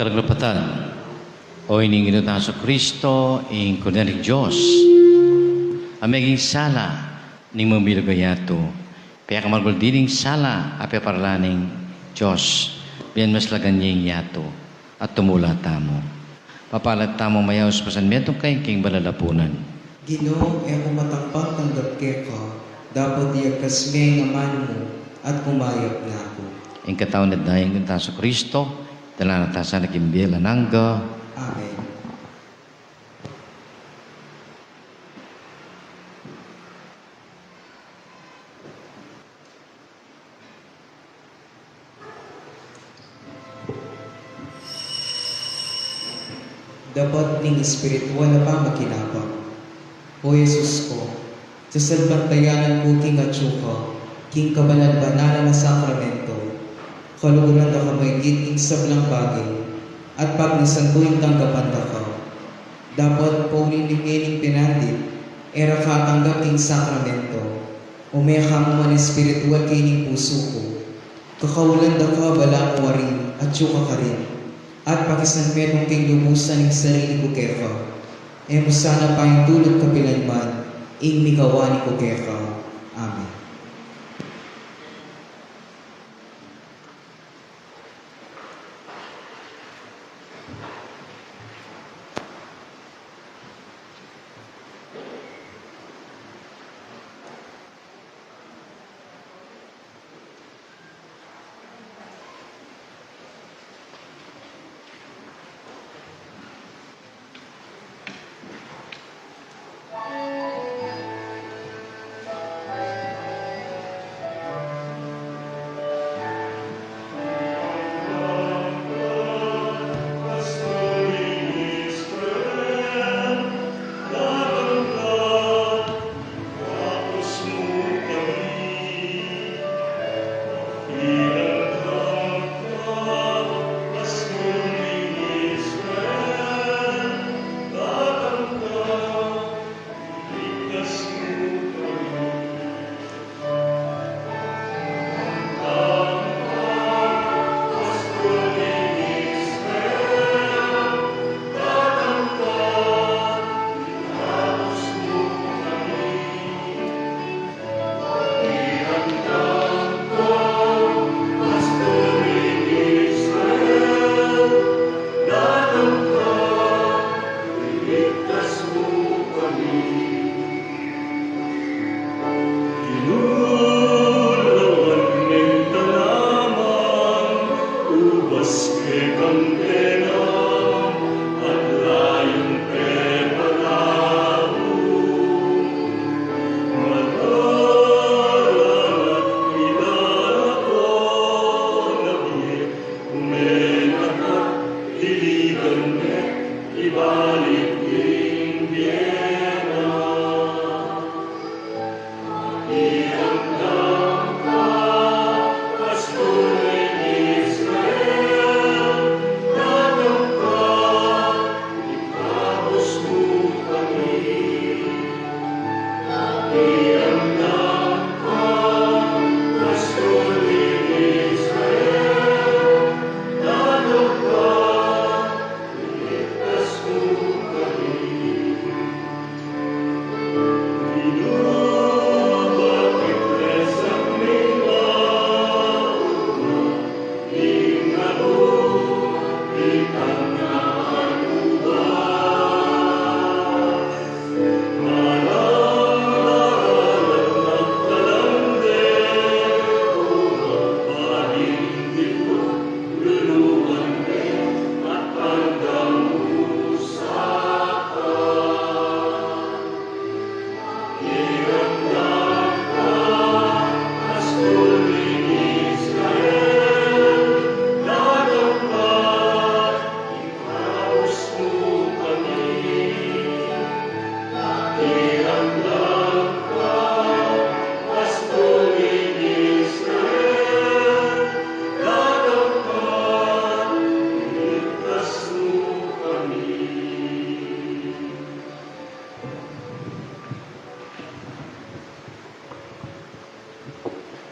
Kalapatan, o ini ing Ginu tang Jesucristo, ing Kordero ning Dios, a meging sala ning mabilug a yatu. Pekamaragul ding sala a peparalan ning Dios, bie maslagan ya ing yatu, at tumula tamu. Papalad tamu mayaus pasan metung kayang king banal a punan. Ginu, e ku matampang tanggap keka, dapot iyagkas me ing amanu mu, at kumayap na ku. Ing katawan at daya ning Ginu tang Jesucristo, dala na ta sana king bie alang angga. Amen. Dapat ning espiritual a pamakinabang. O Jesus ko, sasalpantayanan ku king atsu ka, king kabanal-banalan a sakramento, kaluguran da ka maigit king sablang bage, at pagnasan ku ing tanggapan da ka. Dapat pauli ning ngening penandit, e ra ka atanggap king sakramento, ume ka mu man espiritual keni king pusu ku. Kakaulan da ka balamu wari, atsu ka karin, at pakisanmetung king lubusan ing sarili ku keka. E mu sana paintulut kapilanman ing mikawani ku keka. Amen.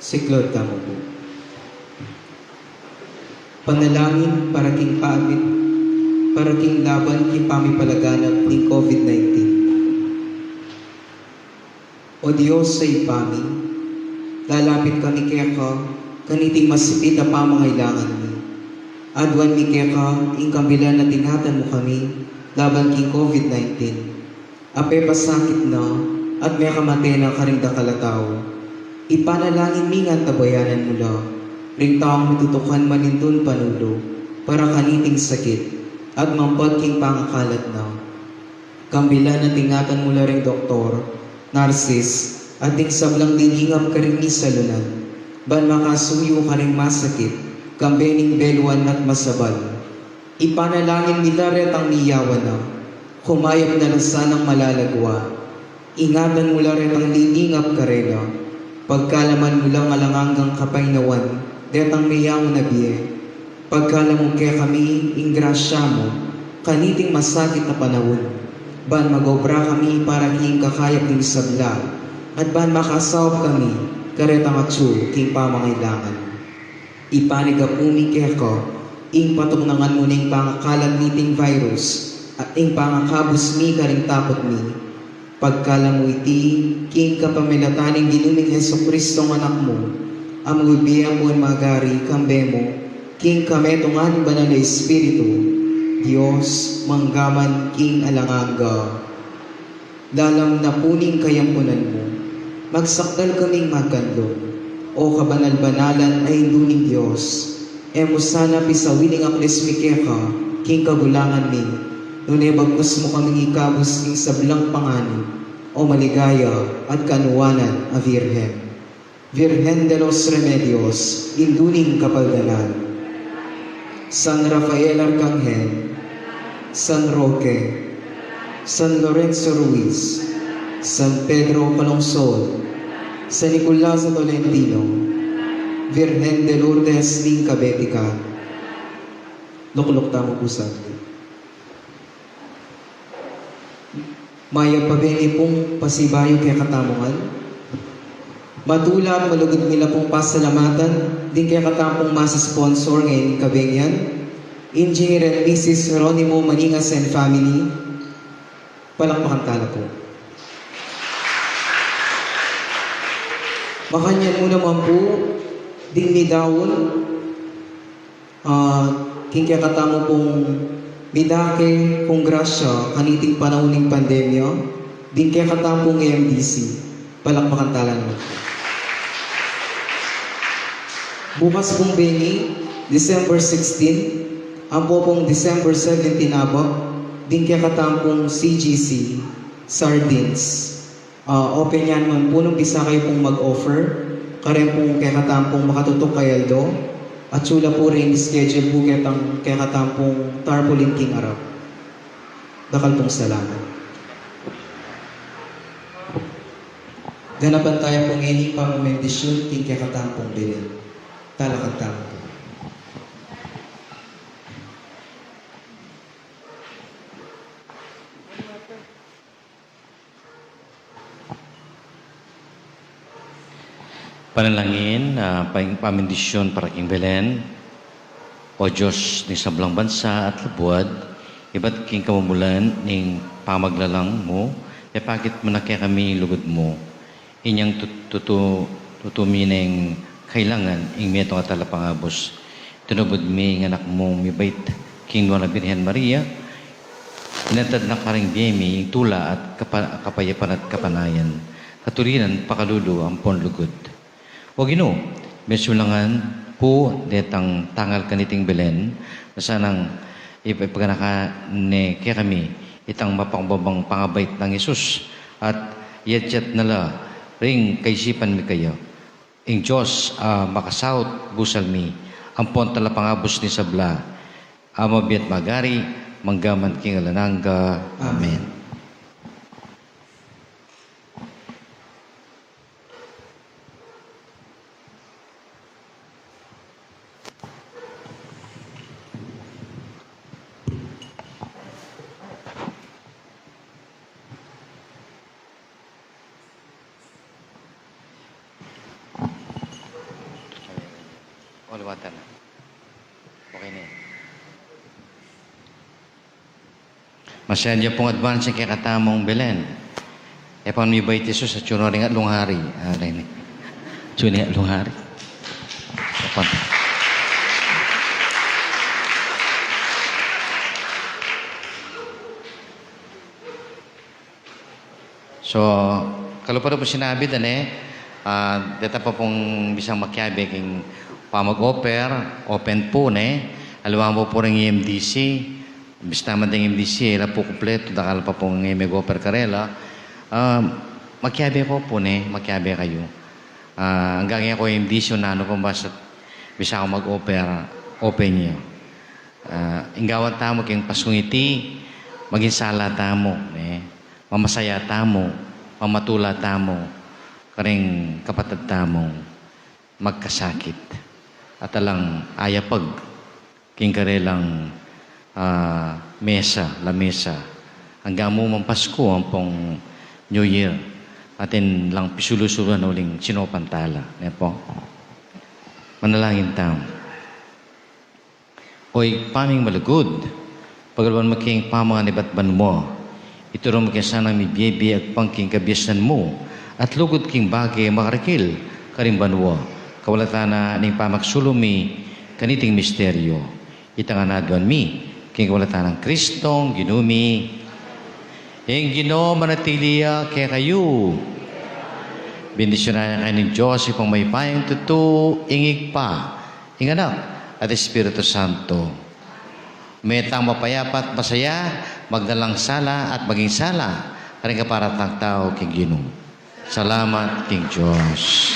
Siklaud tamu pu. Panalangin para king paabit para king laban king pamipalaganap ning COVID nineteen. O Dios a Ibpa mi, lalapit kami keka kaniting masipit a pamangailangan mi. Aduan mi keka ing kambilan a ing-ingatan mu kami laban king COVID nineteen. Apepasakit na at mekamate na karing dakal a tau. Ipanalangin mi ngan tabayanan mu la ring taung mitutukan manintun panulu para kaniting sakit at mampag king pangakalat na. Kambilan at ingatan mu la ring doktor, narsis, at ding sablang lilingap karing misalunan, ban makasuyu karing masakit, kambe ning beluan at masabal. Ipanalangin mi la retang miyawan na, kumayap na la sanang malagwa. Ingatan mu la retang lilingap karela, pagkalaman mu lang alang anggang kapaynawan detang meyaun a bie. Pagkalub mu kekami ing grasya mu kaniting masakit a panaun, ban mag-obra kami para king kakayap ning sabla, at ban makasaup kami karetang atyu king pamangailangan. Ipanigapu mi keka ing patuknangan mu ning pangakalat niting virus at ing pangakabus mi karing takut mi. Pagkalub mu iti king kapamilatan ning Ginu ming Jesucristo a Anak mu, a mabibie ampon magari kambe mu king kametungan ning Banal a Espiritu, Dios, mangga man king alang angga. Lalam na pu ning kayampunan mu, magsakdal kaming magkanlung, O kabanal-banalan a Indu ning Dios. E mu sana pisawili ing aklis mi keka king kagulangan mi, nune bagkus mu kaming ikabus king sablang panganib, O maligaya at kanuanan a Virgen. Virgen de los Remedios, Indu ning Kapaldanan. San Rafael Arcangel, San Roque, San Lorenzo Ruiz, San Pedro Calungsod, San Nicolas de Tolentino, Virgen de Lourdes ning Kabetika. Lukluk tamu pu saglit. Mayap a beni pung pasibayu kekatamu ngan. Matula at malugud mi la pung pasalamatan ding kekatamung masasponsor ngeni king kabeng yan, Engineer and Missus Jeronimo Maningas and family. Palakpakan tala pu. Makanyan mu naman pu ding midaun, ah, king kekatamu pung midake kung grasya kaniting panaun ning pandemya, ding kekatamung M D C. Palakpakan tala naman. Bukas pung beni, December sixteen, ampo pung December seventeen abak, ding kekatamung C G C, sardines. Ah, open yan man pu nung bisa kayu pung mag-offer, kareng pung kekatamung makatutuk kay aldo, at sula pu ring schedule pu ketang kekatamung tarpaulin king arap. Dakal pung salamat. Ganapan taya pu ngeni ing pamamendisyun king kekatamung belen. Talakad tamu pu. Panalangin, ah, pa-, pamendisyon para king Belen. O Dios ning sablang bansa at labuad, ibat king kamumulan ning pamaglalang mu, ipakit mu na kekami ing lugud mu. Inyang tut-, tutu-, tutu mi neng kailangan ing metung a talapangabus. Tinubud mi ing anak mung mibait king Nuan a Birhen Maria, inantad na karing bie mi ing tula at kapa-, kapayapan at kapanayan, katulinan pakalulu ampon lugud. O Ginu, mesulangan pu detang tangal kaniting Belen, na sanang ip-, ipaganaka ne kekami itang mapakumbabang pangabait nang Jesus, at yatyat na la ring kaisipan mi kaya. Ing Dios a makasaut busal mi, ampon talapangabus ning sabla, a mabie at magari, mangga man king alang angga. Amen. O, liwatan na. Okay na yan. Masyad ya pung advance kekatamung Belen. E pa mibaiti Jesus, atyu na ring atlung hari. Ari ni. Atyu na ing atlung hari. E pa. So, kalupa da pu sinabi da ne, ah, deta pa pung bisang makiabe king pamag-offer, open pu ne, aliwa pu pu ring M D C, bista man deng M D C, e la pu kumpletu, dakal pa pung mag-offer karela, ah, makiabe ko pu ne, makiabe kayu. Ah, anggang e ko M D C o nanu pa, basta bisa ko mag-offer, open ya. Ah, ing gawan tamu king Paskung iti, maging sala tamu, ne? Mamasaya tamu, mamatula tamu, karing kapatad tamu, magkasakit. At alang ayapag, king karelang, ah, mesa, lamesa. Anggang mu mang Pasku, ampong New Year, atin lang pisulu-suluan uling sinopantala, ne pu? Manalangin tamu. O Ibpa ming malugud, pagaluan mu king pamangan ibat banua. Ituru mu king sanang mibie-bie agpang king kabiasnan mu, at lugud king bage makarikil karing banua. Kawalatan na ning pamaksulub mi kaniting misteryu. Ita ngan aduan mi, king kawalatan nang Kristong Ginu mi. Ing Ginu manatili ya kekayu. Bendisyunan na kayu ning Dios, Ibpang mayupayang tutu, ing Ibpa, ing Anak, at Espiritu Santo. Mete tang mapayapa at masaya, magdalang sala at maging sala, karing kaparang tau king Ginu. Salamat king Dios.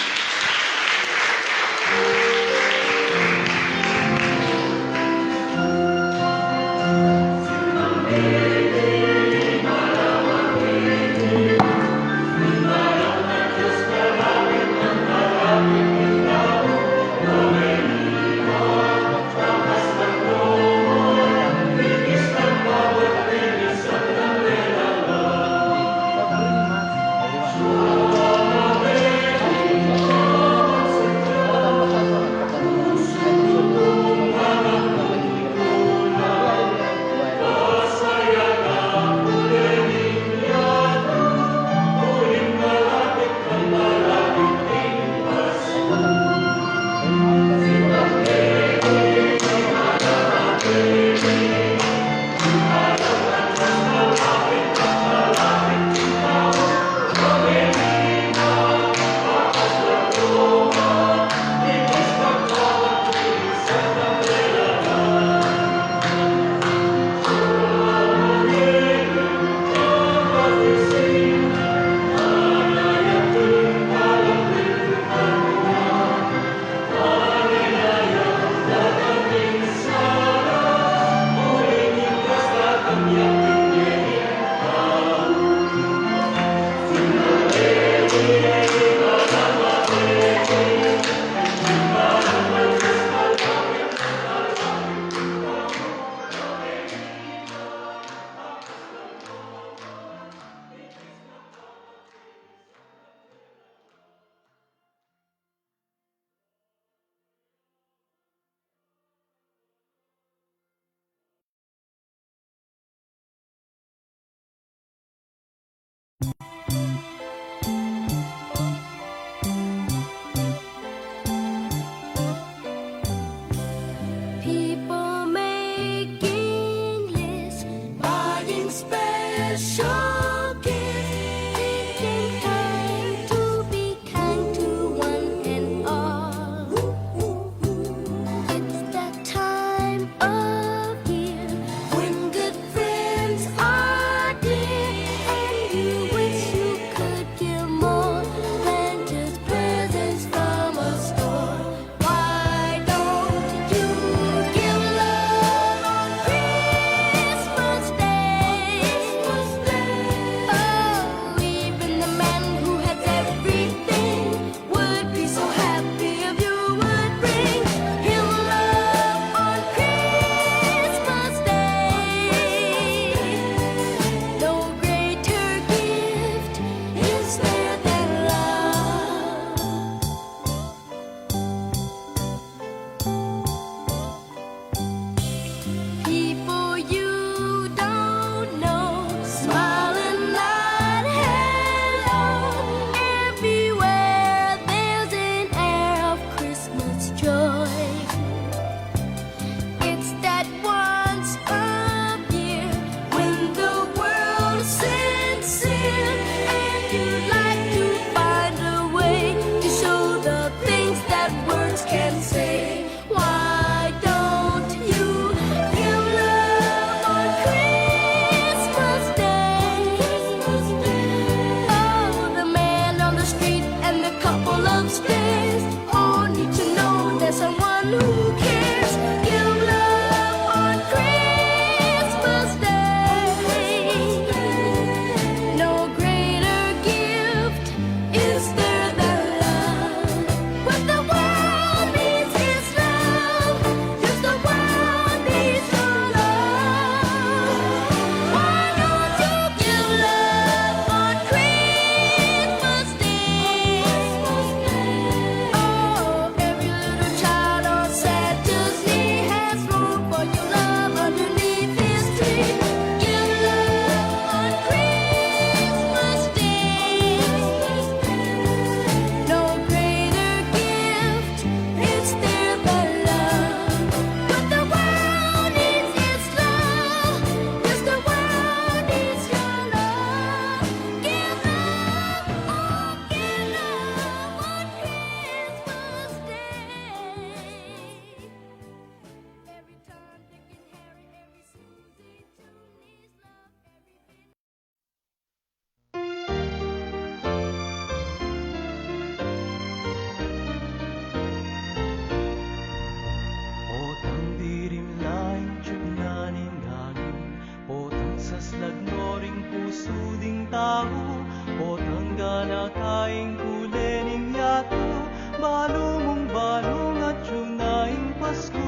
Balung-balung atyu na ing Pasku.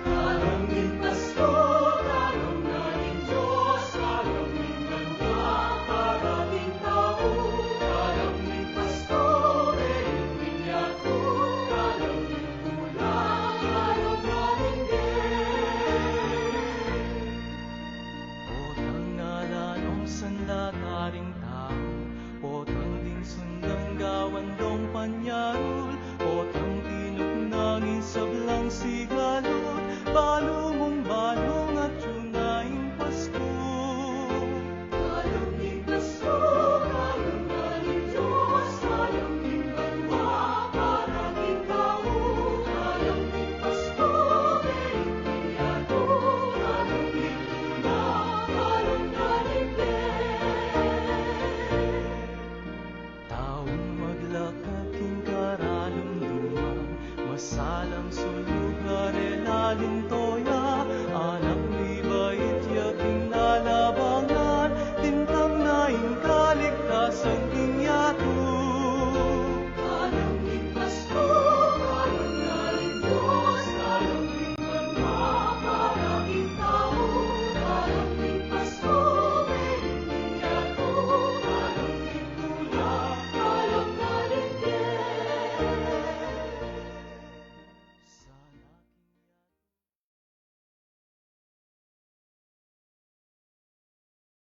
Kalam ning Pasku, kalam na ning Dios, kalam ning banua, para king tau, kalam ning Pasku, reyung ning yatu, kalam ning tulang, kalam na ning Dios. Potang na la nung sanla taring tau, potang ding sundan gawan dong panyarul, potang tinuknang ing sablang sigalud, balung-balung atyu na ing Pasku. Kalam ning Pasku, kalam na ning Dios, kalam ning banua, para king tau, kalam ning Pasku, reyung ning yatu, kalam ning tulang, kalam na ning Dios. Taung maglakad king karalumduman, masalang sulu karela linto